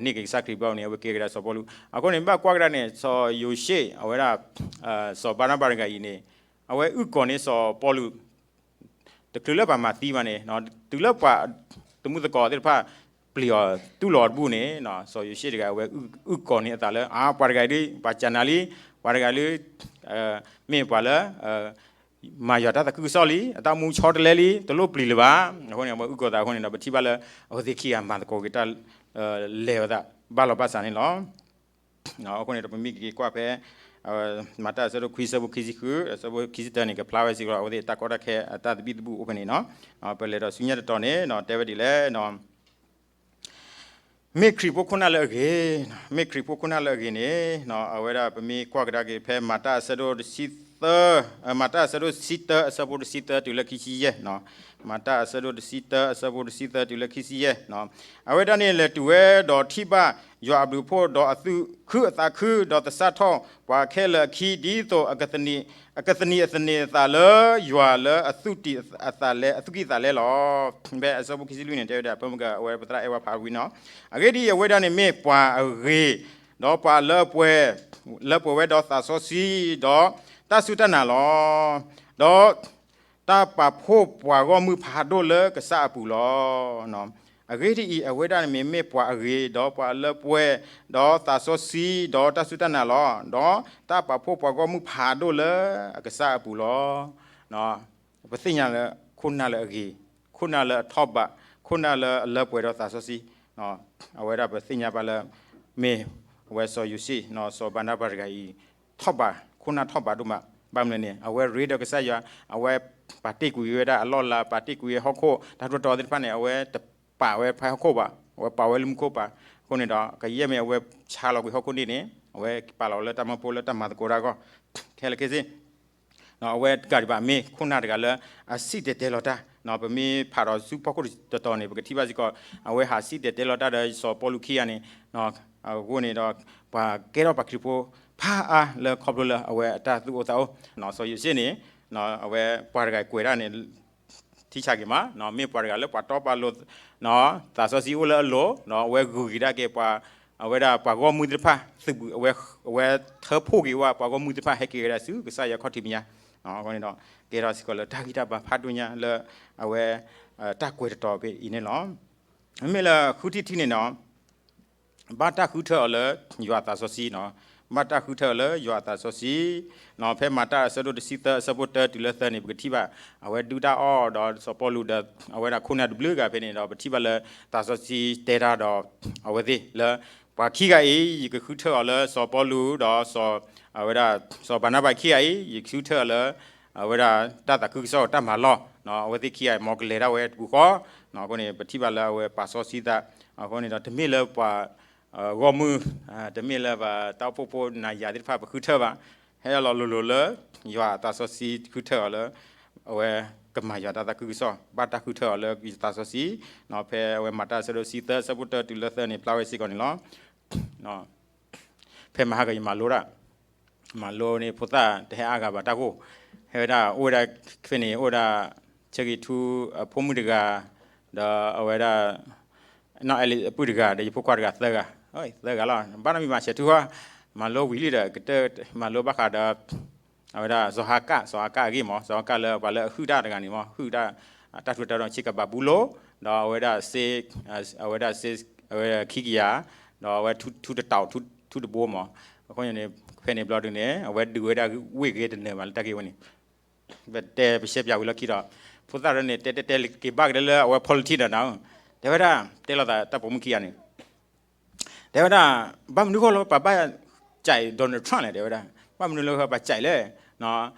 န့ၢ်က့ၤကစၢ်ခရံာ်ဘျီန့ၣ် အဝဲကဲကဒါစီၤပီလူး. အဃိန့ၣ် ဘၣ်ကွၢ်ကဒါန့ၣ် စီၤယိၤၡ့ အဝဲဒၣ် စီၤဘၤနဘၤတဂၤအံၤန့ၣ် အဝဲအုၣ်ကီၤန့ၢ်စီၤပီလူး တချုးလၢပှၤမၤသံဘၣ်န့ၣ် တုၤလၢပှၤတမုၢ်သကိးသ့ၣ်တဖၣ် ပျံၤအီၤတူၢ်လိာ်အီၤတဘူၣ်န့ၣ် စီၤယိၤၡ့တဂၤ အဝဲအုၣ်ကီၤန့ၢ်အသးလၢ အါ ပှၤတဂၤအံၤဒ် ပှၤကၢနၤလံ, ပှၤတဂၤလၢ မ့ၢ်ပှၤလၢ မၤယွၤတၢ်သးခုကစီၣ်လံ, အတၢ်အိၣ်မူဆီတလဲလံ, တလိၣ်ပျံၤလၢၤဘၣ်. အဃိန့ၣ် အဝဲအုၣ်ကီၤသးအဃိန့ၣ်ဒီး ပထံၣ်ဘၣ်လၢ အဝဲသ့ၣ်ခံဂၤမၤသကိးက့ၤတၢ် လဲၤဝဲသး ဘၣ်လီၤဘၣ်စးန့ၣ်လီၤ. အဃိန့ၣ်ဒီး ပမ့ၢ်က့ၤကွၢ်ဖဲ မၤတၢ်အဆၢဒိၣ်ခွံ အဆၢဖိခံဆံဃု အဆၢဖိခံဆံတၢန့ၣ် ကဖျါဝဲစ့ၢ်ကီးလီၤ အဝဲသ့ၣ်တၢ်ကီတၢ်ခဲအတၢ်သဘံၣ်သဘုၣ်အိၣ်ဖဲန့ၣ်နီၤ. ပလဲၤဒီးဆူညါတတီၤန့ၣ် တဲဝဲဒ်လဲၣ် မ့ၢ်ခရံာ်ဖိခိၣ်နၢ်လၢအဂ့ၤ, မ့ၢ်ခရံာ်ဖိခိၣ်နၢ်လၢအဂ့ၤန့ၣ် အဝဲဒၣ်ပမ့ၢ်ကွၢ်ကဒါက့ၤဖဲ မၤတၢ်အဆၢဒိၣ်တဆံသၢ, မၤတၢ်အဆၢဒိၣ်တဆံတၢ အဆၢဖိတဆံသၢတုၤလၢခံဆံယဲၢ်, မၤတၢ်အဆၢဒိၣ်တဆံတၢ အဆၢဖိတဆံသၢတုၤလၢခံဆံယဲၢ် အဝဲဒၣ်န့ၣ်လဲၤတုၤဝဲဒီးထံၣ်ဘၣ်ယွၤအဘျုးအဖှိၣ်ဒီးအသူၣ်ခုအသးခု ဒီးသဆၣ်ထီၣ်ပှၤခဲလၢာ်အခံ ဒ်သိးအကသနံၤအသနံၤအသးလၢယွၤလၢအသူၣ်တံၢ်အသးလဲ အသူၣ်ကံၢ်သးလဲလီၤ. ဖဲအဆၢဖိခံဆံလွံၢ်န့ၣ် တဲဝဲဒၣ် ပမ့ၢ်က အဝဲပသရၣ်အဲၣ်ဝဲဖးဝံၤနီၤ, အဂ့ၢ်ဒ်အံၤ အဝဲဒၣ်န့ၣ်မ့ၢ်ပှၤအဂ့ၤ, ဒီးပှၤလၢပှဲၤ, လၢပှဲၤဝဲဒီးသးစီဆှံ, ဒီးတၢ်စူၢ်တၢ်နာ်လီၤ. ဒီး တၢ်ပာ်ဖှိၣ်ပှၤဂီၢ်မုၢ်ဖးဒိၣ်လၢကစၢ်အပူၤလီၤ. အဂ့ၢ်ဒ်အံၤ, အဝဲဒၣ်န့ၣ်မ့ၢ်ပှၤအဂ့ၤ, ဒီးပှၤလၢပှဲၤ, ဒီးသးစီဆှံ, ဒီးတၢ်စူၢ်တၢ်နာ်လီၤ. ဒီးတၢ်ပာ်ဖှိၣ်ပှၤဂီၢ်မုၢ်ဖးဒိၣ်လၢအကစၢ်အပူၤလီၤ. ပသ့ၣ်ညါလၢခိၣ်နၢ်လၢအဂ့ၤ, ခိၣ်နၢ်လၢအထီၣ်ဘး, ခိၣ်နၢ်လၢအလၢပှဲၤဒီးသးစီဆှံ, အဝဲဒၣ်ပသ့ၣ်ညါဘၣ်လၢ မ့ၢ်အဝဲစီၤယိၤၡ့, စီၤဘၤနဘၤတဂၤအံၤ ထီၣ်ဘး, ခိၣ်နၢ်ထီၣ်ဘးဒိၣ်မး, ဘၣ်မနုၤလဲၣ်န့ၣ် အဝဲရ့ဒီးကစၢ်ယွၤ, အဝဲပာ်တ့ၢ်ကွံာ်ဝဲဒၣ်အလီၢ်အလၤ, ပာ်တ့ၢ်ကွံာ်ဝဲဟီၣ်ခိၣ်, တၢ်ထူးတၢ်တီၤသ့ၣ်တဖၣ်န့ၣ် အဝဲတပာ်ဝဲဖဲဟီၣ်ခိၣ်ဘၣ်, အဝဲပာ်ဝဲလၢမူခိၣ်ဘၣ်. အဃိန့ၣ်ဒီး ကယဲၢ်မ့ၢ်အဝဲဆါလီၤကွံာ်ဟီၣ်ခိၣ်န့ၣ်န့ၣ် အဝဲပာ်လီၤလၢတၢ်မၢဖိလၢတၢ်မၤသကိးတၢ်အဂီၢ် ခဲလၢာ်ခဲဆ့ အဝဲတကးဒံးဘၣ် မ့ၢ်ခိၣ်နၢ်တဂၤလၢအစံၣ်တဲၤတဲလီၤတၢ်, ပမ့ၢ်ဖးဒီးဆူဖီခိၣ်တတီၤန့ၣ် ပကထံၣ်ဘၣ်စ့ၢ်ကီး အဝဲဟးစံၣ်တဲၤတဲလီၤတၢ်ဒီးစီၤပီလူးခံဂၤန့ၣ်, အဃိန့ၣ်ဒီး ပှၤကဲထီၣ်ပှၤခရံာ်ဖိဖးအါလၢခီဖျိလၢအဝဲအတၢ်သူၣ်အိၣ်သးအိၣ်, စီၤယိၤၡ့န့ၣ် အဝဲပှၤတဂၤကွဲးဒၣ်န့ၣ် ထံဆးက့ၤမး, မ့ၢ်ပှၤတဂၤလၢပှၤတီပှၤလိၤ, သးစီဆှံအိၣ်လၢအလိၤ, အဝဲဂုာ်က့ၤဒၣ်က့ၤပှၤ, အဝဲဒၣ်ပှၤဂီၢ်မုၢ်သ့ၣ်တဖၣ် သုးဘူး, အဝဲထၢဖှိၣ်က့ၤဝဲပှၤဂီၢ်မုၢ်သ့ၣ်တဖၣ်ဟဲက့ၤဝဲဒၣ်ဆူကစၢ်ယွၤခီၣ်ထံးမဲာ်ညါ, အဃိန့ၣ်ဒီး ကဲထီၣ်စ့ၢ်ကီးလၢတၢ်ဂံၢ်တၢ်ဘါဖးဒိၣ်ညါလၢ အဝဲ တၢ်ကွဲးတတီၤဖဲအံၤန့ၣ်လီၤ. မ့မ့ၢ်လၢဃုထံၣ်တထံၣ်န့ၣ်နီၤ ဘၣ်တၢ်ဃုထၢအီၤလၢယွၤအသးစီဆှံနီၤ, ဘၣ်တၢ်ဃုထၢအီၤလၢယွၤအသးစီဆှံ, ဖဲမၤတၢ်အဆၢဒိၣ်တဆံသၢ အဆၢဖိတၢတုၤလၢသၢန့ၣ် ပကထံၣ်ဘၣ် အဝဲဒုၣ်တၢ်အီၣ်ဒီးစီၤပီလူးဒီး အဝဲဒၣ်ခိၣ်နၢ်တဘျုးဂၤဖဲန့ၣ်ဒီး ပထံၣ်ဘၣ်လၢသးစီဆှံတဲတၢ်ဒီး အဝဲသ့ၣ်လၢ ပှၤခံဂၤအံၤ ယကဃုထၢအီၤလၢစီၤပီလူးဒီး အဝဲဒၣ် စီၤဘၤနဘၤခံဂၤအံၤ ယဃုထၢအီၤလၢ အဝဲဒၣ်တၢ်သးခုကစီၣ်တၢ်မၤလီၢ်, အဝဲသ့ၣ်ခံဂၤအံၤ မ်ကလဲၤဒၣ်ဝဲတပူၤဃီ, အဃိန့ၣ် ပထံၣ်ဘၣ်လၢအဝဲပာ်စီဆှံသး, အဃိန့ၣ်ဒီး တမ့ၢ်လၢပှၤ ဂီၢ်မုၢ်, တမ့ၢ်လၢပှၤတၢ်အိၣ်ဖှိၣ်ဖိနၤယၤသ့ၣ်တဖၣ်ပဃုထၢဘၣ်, ဟဲလီၤလိၤလိၤလၢ ယွၤအသးစီဆှံဃုထၢအီၤလၢ အဝဲကမၤယွၤတၢ်သးခုကစီၣ်, ဘၣ်တၢ်ဃုထၢအီၤလၢယွၤသးစီဆှံ, ဖဲအဝဲမၤတၢ်အဆၢဒိၣ်တဆံသၢ အဆၢဖိတၢတုၤလၢသၢန့ၣ် ဖျါဝဲစ့ၢ်ကီးန့ၣ်လီၤ. ဖဲမဟါကယမၤလိတၢ်, မၤလိန့ၣ် ဖိသၣ်တဟဲအါဂၤဘၣ်တၢ်ဂိၢ်, ဟဲဝဲဒၣ်အိၣ်ဝဲဒၣ်ဖဲန့ၣ် အိၣ်ဝဲဒၣ် ဆၢဂ့ၤထူအဖိမုၣ်တဂၤ, ဒီးအဝဲဒၣ် နီၢ်အဲလံအပုၢ်တဂၤ ဒီးယဖိခွါတဂၤ သၢဂၤ, သၢဂၤလီၤ, ဘၣ်နီတမံၤမၤဆဲးထူဃီ, မၤလိဝံၤလံဒီး ကတၢၢ်မၤလိဘၣ်ဃးဒီး အဝဲဒၣ်စီၤဟၤကၣ်, စီၤဟၤကၣ်အဂ့ၢ်မး, စီၤဟၤကၣ်လၢပှၤလၢအဟုၣ်တၢ်တဂၤန့ၣ်မး, ဟုၣ်တၢ် တၢ်ထူးတၢ်တီၤဆ့ကၤဘၤဘူလိၣ်, ဒီးအဝဲဒၣ် အဝဲဒၣ် အဝဲခံကယၤ, ဒီးအဝဲထူတတီၤ ထူတဘိမး, အဃိန့ၣ် ဖဲန့ၣ်ဘျီဒုန့ၣ် အဝဲဒုးဝဲဒၣ်ဝ့ၢ်ဂ့ၤတနၢၤဘၣ်လၢတၢ်ဂ့ၢ်ဝဲန့ၣ် ပတဲပရှဲပၠးဝံၤလီၢ်ခံဒီး ဖိသၣ်တဂၤန့ၣ် တဲတဲတဲက့ၤဘၣ်က့ၤလၢအဝဲ politics ဒီးနၤ, တဲဝဲဒၣ် တဲလိာ်သးတၢ်ပိာ်မုၣ်ခံဂၤန့ၣ် တဲဝဲဒၣ် ဘၣ်မနုၤဃိလၢပှၤဘၣ်စဲး Donald Trump လဲၣ် တဲဝဲဒၣ်, ဘၣ်မနုၤလၢပှၤစဲးလဲၣ်,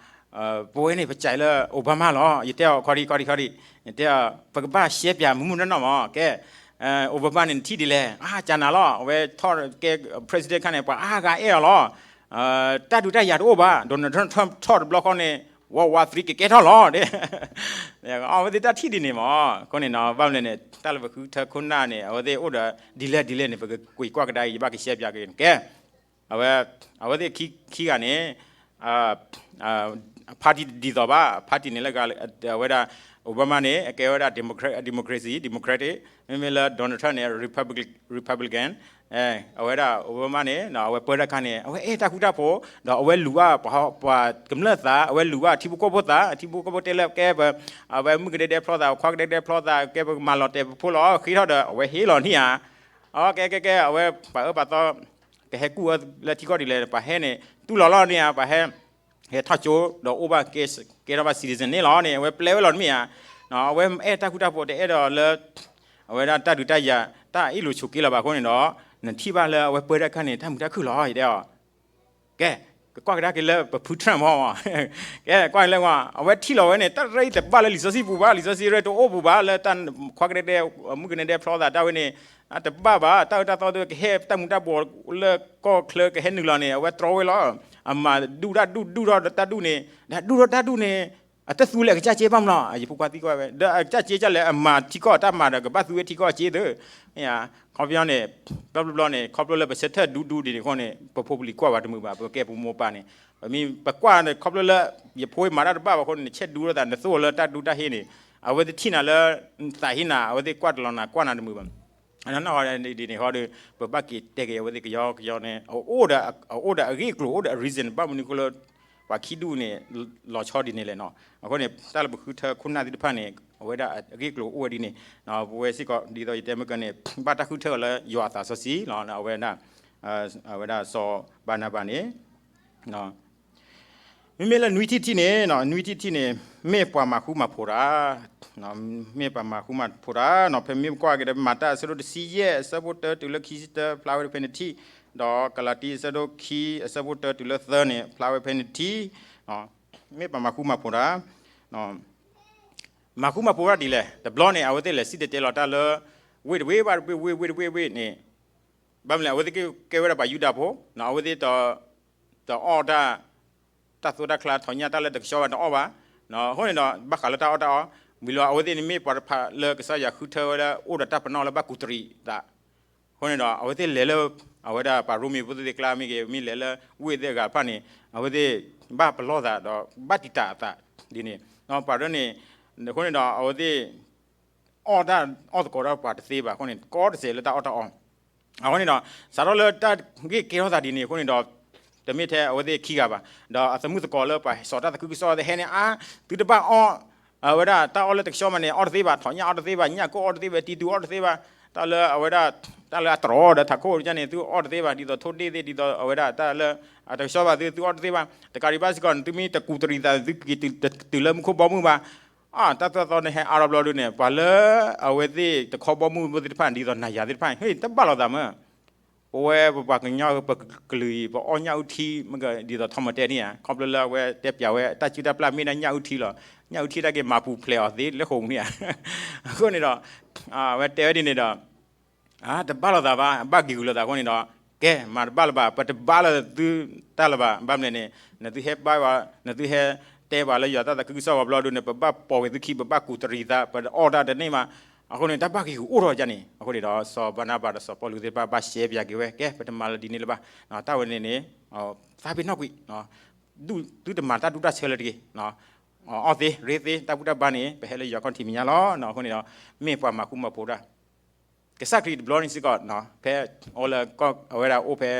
ပဝဲန့ၣ်ပစဲးလၢ Obama လီၤ, ယတဲအီၤခီဒံခီဒံခီဒံ, ယတဲအီၤ ပကဘၣ်ရှဲပၠးမုၢ်မုၢ်နီၢ်နီၢ်မး, ကဲ Obama န့ၣ်နထံၣ်ဒ်လဲၣ်, အါ ကၢနၤလီၤ, အဝဲထီၣ်ကဲ president ခါန့ၣ် ပှၤအါဂၤအဲၣ်အီၤလီၤ, တၢ်ဒုးတၢ်ယၤတအိၣ်ဘၣ်, Donald Trump ထီၣ်တဘျီဃီန့ၣ် World War Three ကကဲထီၣ်လီၤ, အဝဲသ့ၣ်တၢ်ထံၣ်ဒ်န့ၣ်မး. အဃိန့ၣ်နီၤ ဘၣ်မနုၤလဲၣ်န့ၣ် တၢ်လၢပဃုထၢခိၣ်နၢ်န့ၣ် အဝဲသ့ၣ်အိၣ်ဒီး ဒ်လဲၣ်ဒ်လဲၣ်န့ၣ် ပကကွံာ်ကွၢ်ကဒါအံၤ ယဘၣ်ကရှဲပၠးက့ၤန့ၣ် ကဲ အဝဲ အဝဲသ့ၣ်ခံဂၤန့ၣ် party တဒ်သိးဘၣ်, party န့ၣ်လၢ အဝဲဒၣ် Obama န့ၣ် အကဲဝဲဒၣ် democracy, democratic, မ့မ့ၢ်လၢ Donald Trump န့ၣ် republican, အဝဲဒၣ် Obama န့ၣ် အဝဲပၢတၢ်ခါန့ၣ် အဝဲအဲၣ်တၢ်ဃူတၢ်ဖိး ဒီးအဝဲလူၤဘၣ်ပှၤကမျၢၢ်သး, အဝဲလူၤဘၣ်ထံဖိကီၢ်ဖိသး, ထံဖိကီၢ်ဖိတဲလၢကဲပ အဝဲမုၣ်ကဒဲဒဲဖျီသး, ခွါကဒဲဒဲဖျီသး, ကဲပကမၤလီၤတဲာ်ပဖိလီၤ, ဃ့ထီၣ်ဒီး အဝဲဟ့ၣ်လီၤန့ၢ်ဧါ. အကဲကဲကဲ အဝဲပှၤအၢပှၤသီ ကဟဲကူၣ်အၢလၢထံကီၢ်ဒ်လဲၣ်, ပှၤဟဲန့ၣ် တူၢ်လီၤလီၤန့ၢ်ဧါ, ပှၤဟဲ ဟဲထီၣ်ကၠိ ဒီးအိၣ်ဘၣ် ကဲထီၣ်ဘၣ် citizen န့ၣ်လီၤန့ၣ် အဝဲပျဲဝဲလီၤတမ့ၢ်ဧါ. အဝဲအဲၣ်တၢ်ဃူတၢ်ဖိးတအဲၣ်ဒိးလၢ အဝဲဒၣ်တၢ်ဒုးတၢ်ယၤ တၢ်အ့ၣ်လိာ်ဆိးက့လီၤဘၣ်အဃိန့ၣ်ဒီး နထံၣ်ဘၣ်လၢအဝဲပၢတၢ်ခါန့ၣ် တၢ်မုာ်တၢ်ခုၣ်လီၤ ယတဲအီၤ. ကဲ ကကွၢ်ကဒါက့ၤလၢပဖု Trump မီၢ်, ကဲ ကွၢ်လၢ အဝဲထံၣ်လီၤဝဲန့ၣ် တၢ်ရဲၣ်တဘၣ်လၢလံာ်စီဆှံပူၤဘၣ်, လံာ်စီဆှံရဲၣ်တအိၣ်ပူၤဘၣ်, လၢတၢ်ခွါကဒဲဒဲ မုၣ်ကဒဲဒဲဖျီသးတၢ်ဝဲန့ၣ် တဘၣ်ဘၣ်, တၢ်အၢတၢ်သီဒီးကဟဲတၢ်မူၤတၢ်ဘှီးလၢကီၢ်ချၢကဟဲနုာ်လီၤန့ၣ် အဝဲတြီဝဲလီၤ. အမၤဒူၣ်တၢ်ဒူၣ် ဒူၣ်ထီၣ်တၢ်ဒူၣ်န့ၣ် ဒူၣ်ထီၣ်တၢ်ဒူၣ်န့ၣ် အတသူလၢအကစၢ်စ့ဘၣ်မးလီၤ. ယဖိခွါသံကွၢ်ဝဲ ဒီးအကစၢ်စ့ကလဲၣ် အမၤထံကီၢ်တၢ်မၤဒီး ကဘၣ်သူဝဲထံကီၢ်အစ့သ့. ခီပညီန့ၣ် ဘျီဘျီန့ၣ် ခီဖျိလၢပဆၢထၢၣ်ဒူဒူဒ်န့ၣ်အဃိန့ၣ် ပဖိပလံၤကွၢ်ဝဲတမုာ်ဘၣ်, ပကဲပမိၢ်ပၢ်န့ၣ် ပမ့ၢ်ပကွၢ်န့ၣ် ခီဖျိလၢ ယဖိမၤတၢ်တဘၣ်ဘၣ်အဃိန့ၣ် နဆဲးဒူထီၣ်သး နသိၣ်လၢတၢ်ဒူတၢ်ဟ့န့ၣ် အဝဲသ့ၣ်ထံၣ်နၤလၢ သးဟ့နၤ အဝဲသ့ၣ်ကွၢ်တလီၤနၤ ကွၢ်နၤတမုာ်ဘၣ်. အနီၢ်ဒ်န့ၣ်ဃီဒီး ပဘၣ်က့ၤတဲက့ၤအဝဲသ့ၣ်ကယီကယီန့ၣ် အအိၣ်ဒီးအဂ့ၢ်အကျိၤ အိၣ်ဒီးအ reason ဘၣ်မနုၤအဃိလၢ ပှၤခံဒူၣ်န့ၣ် လီၤဆီဒ်န့ၣ်လဲၣ်နီၤ. အဃိန့ၣ် တၢ်လၢပဃုထၢခိၣ်နၢ်သ့ၣ်တဖၣ်န့ၣ် အဝဲဒၣ်အဂ့ၢ်အကျိၤအိၣ်ဝဲဒ်န့ၣ် ပဝဲစ့ၢ်ကီး ဒ်သိးယတဲမ့ၢ်ကန့ၣ် ဘၣ်တၢ်ဃုထၢအီၤလၢယွၤအသးစီဆှံလီၤ. အဝဲဒၣ် အဝဲဒၣ်စီၤဘၤနၤဘၤန့ၣ် မ့မ့ၢ်လၢနွံထံၣ်တထံၣ်န့ၣ် နွံထံၣ်တထံၣ်န့ၣ် မ့ၢ်ပှၤမၤဃူမၤဖိးတၢ်, မ့ၢ်ပှၤမၤဃူမၤဖိးတၢ်နီၤ. ဖဲမ့ၢ်ပကွၢ်က့ၤဒီး မၤတၢ်အဆၢဒိၣ်တဆံယဲၢ် အဆၢဖိတၢတုၤလၢခံဆံတၢ ဖျါဝဲဖဲန့ၣ်ထံၣ်, ဒီးကလၤတံ အဆၢဒိၣ်ခံ အဆၢဖိတၢတုၤလၢသၢန့ၣ် ဖျါဝဲဖဲန့ၣ်ထံၣ်, မ့ၢ်ပှၤမၤဃူမၤဖိးတၢ် မၤဃူမၤဖိးတၢ်ဒ်လဲၣ်. တဘျီန့ၣ် အဝဲသ့ၣ်လဲၤစံၣ်တဲၤတဲလီၤတၢ်လၢ ဝ့ၢ်တဝ့ၢ်ဘၣ်တဝ့ၢ် ဝ့ၢ်တဝ့ၢ်ဝ့ၢ်န့ၣ် ဘၣ်မနုၤလဲၣ် အဝဲသ့ၣ်ကဲဝဲဒၣ်ပှၤယူဒၤဖိ, အဝဲသ့ၣ်တအီၣ်တၢ် တၢ်သိၣ်တၢ်ချါ ထီၣ်ညၣ်တၢ်လၢတကဆှီဘၣ်တအီၣ်ဘၣ်. အဃိန့ၣ်ဒီး ဘၣ်ဃးလၢတၢ်အီၣ်တၢ်အီ, ဝံၤလီၤ အဝဲသ့ၣ်န့ၣ်မ့ၢ်ပှၤတဖၣ်လၢကစၢ်ယွၤဃုထၢဝဲလၢ အိၣ်ဒီးတၢ်ပနီၣ်လၢဘၣ်ကူးတရံးသး. အဃိန့ၣ်ဒီး အဝဲသ့ၣ်လဲၤလၢ အဝဲဒၣ်ပှၤရိမ့ၤဖိသ့ၣ်တဖၣ်မ့ၢ်ဂ့ၤ မ့ၢ်လဲၤလၢဝ့ၢ်သ့ၣ်အဂၤတဖၣ်န့ၣ် အဝဲသ့ၣ်ဘၣ်ပလီၢ်သးဒီး ဘၣ်တံာ်တာ်အသးဒ်န့ၣ်, ပှၤဒ်န့ၣ်, အဃိန့ၣ်ဒီး အဝဲသ့ၣ် အီၣ်တၢ်အီၣ်သကိးဒီးပှၤတသ့ဘၣ်အဃိန့ၣ် ကီတစဲးလၢတၢ်အီၣ်တၢ်အီ. အဃိန့ၣ်ဒီး စးထီၣ်လၢတၢ်ဂ့ၢ်ကဲထီၣ်သးဒ်န့ၣ်အဃိန့ၣ်ဒီး တမ့ၢ်ထဲအဝဲသ့ၣ်ခံဂၤဘၣ်, ဒီးအသမုၣ်သကိးလၢပှၤစီၤတၢ်သးခုကစီၣ်သ့ၣ်ဟဲန့ၣ် အါ, သုတဘၣ်အီၣ် အဝဲဒၣ်တၢ်အီၣ်လၢတကဆှီမးန့ၣ် အီၣ်တသ့ဘၣ်, ထီၣ်ညၣ်အီၣ်တသ့ဘၣ်, ညၣ်ကိၢ်အီၣ်တသ့ဘၣ်, တံတူအီၣ်တသ့ဘၣ်, တၢ်လၢအဝဲဒၣ် တၢ်လၢအတြီဒီးထးခိၣ်ဒ်န့ၣ် သုအီၣ်တသ့ဘၣ်, ဒ်သိးထိၣ်ဒ့ၣ်သ့ၣ် ဒ်သိးအဝဲဒၣ်တၢ်လၢ အတကဆှီဘၣ်သု သုအီၣ်တသ့ဘၣ်, တကးဒံးဘၣ်စ့ၢ်ကီး သုမ့ၢ်တကူးတရံးသး သုက့ၤတုၤလၢမူခိၣ်ဘီမုၢ်ဘၣ် အတၢ်သိၣ်တၢ်သီန့ၣ်ဟဲအါထီၣ်ဘျီဒ်န့ၣ် ပှၤလၢအဝဲသ့ၣ်တခီဘီမုၢ်ဖိသ့ၣ်တဖၣ် ဒ်သိးနၤယၤသ့ၣ်တဖၣ်န့ၣ် ဟဲတဘၣ်လိာ်သးမး, ပဝဲပပှၤကညီပကလုာ်အံၤ ပအီၣ်ညၣ်အုၣ်ထံ မ့ၢ်ကဒ်သိးထီၣ်မတဲန့ၣ်ဧါ, ခီဖျိလၢအဝဲတဲပၠးဝဲ တၢ်စုၣ်တၢ်ပျၢ်မ့ၢ်ဒၣ်ညၣ်အုၣ်ထံလီၤ, ညၣ်အုၣ်ထံတၢ်က့ၤမၤပူၤဖျဲးအီၤသ့လၢဃိာ်ပူၤန့ၣ်ဧါ, အဃိန့ၣ်ဒီး အဝဲတဲဝဲဒ်န့ၣ်ဒီး တဘၣ်လိာ်သးဘၣ် ဘၣ်က့ၤဂုာ်လိာ်သးအဃိန့ၣ်ဒီး ကဲ မၤတဘၣ်လၢၤဘၣ် ပတဘၣ်လၢသုတၢ်လၢၤဘၣ် ဘၣ်မနုၤလဲၣ်န့ၣ် နသုဟဲဘါဝဲ နသုဟဲတဲပှၤလၢယွၤတၢ်သးခုကစီၣ်ပှၤဘျီဒ်န့ၣ် ပဘၣ်ပိာ်က့ၤသုခံ ပဘၣ်ကူးတရံးသး ပအီၣ်တၢ်တန့ၢ်ဘၣ်, အဃိန့ၣ် တၢ်ဘၣ်က့ၤဂုာ်အိၣ်ထီၣ်ယါန့ၣ် အဃိန့ၣ်ဒီး စီၤဘၤနၤဘၤဒီးစီၤပီလူးသ့ၣ်တဖၣ်ဘၣ်ရှဲပၠးက့ၤဝဲ ကဲ ပတမၤလၢၤဒ်န့ၣ်လၢၤဘၣ်, တၢ်ဝဲန့ၣ်န့ၣ် သးပ့ၤနီၣ်ကွံာ် သုတမၤတၢ်ဒူၣ်တၢ်ဆၢလၢၤတဂ့ၤ, အီၣ်သ့ ရ့သ့ တၢ်ဘူၣ်တၢ်ဘါန့ၣ် ပဟဲလၢယွၤခီၣ်ထံးမဲာ်ညါလီၤ. အဃိန့ၣ်ဒီး မ့ၢ်ပှၤမၤဃူမၤဖိးတၢ် ကစၢ်ခရံာ်တဘျီန့ၣ်စ့ၢ်ကီး ဖဲအီၤလၢ အဝဲဒၣ်အိၣ်ဖဲ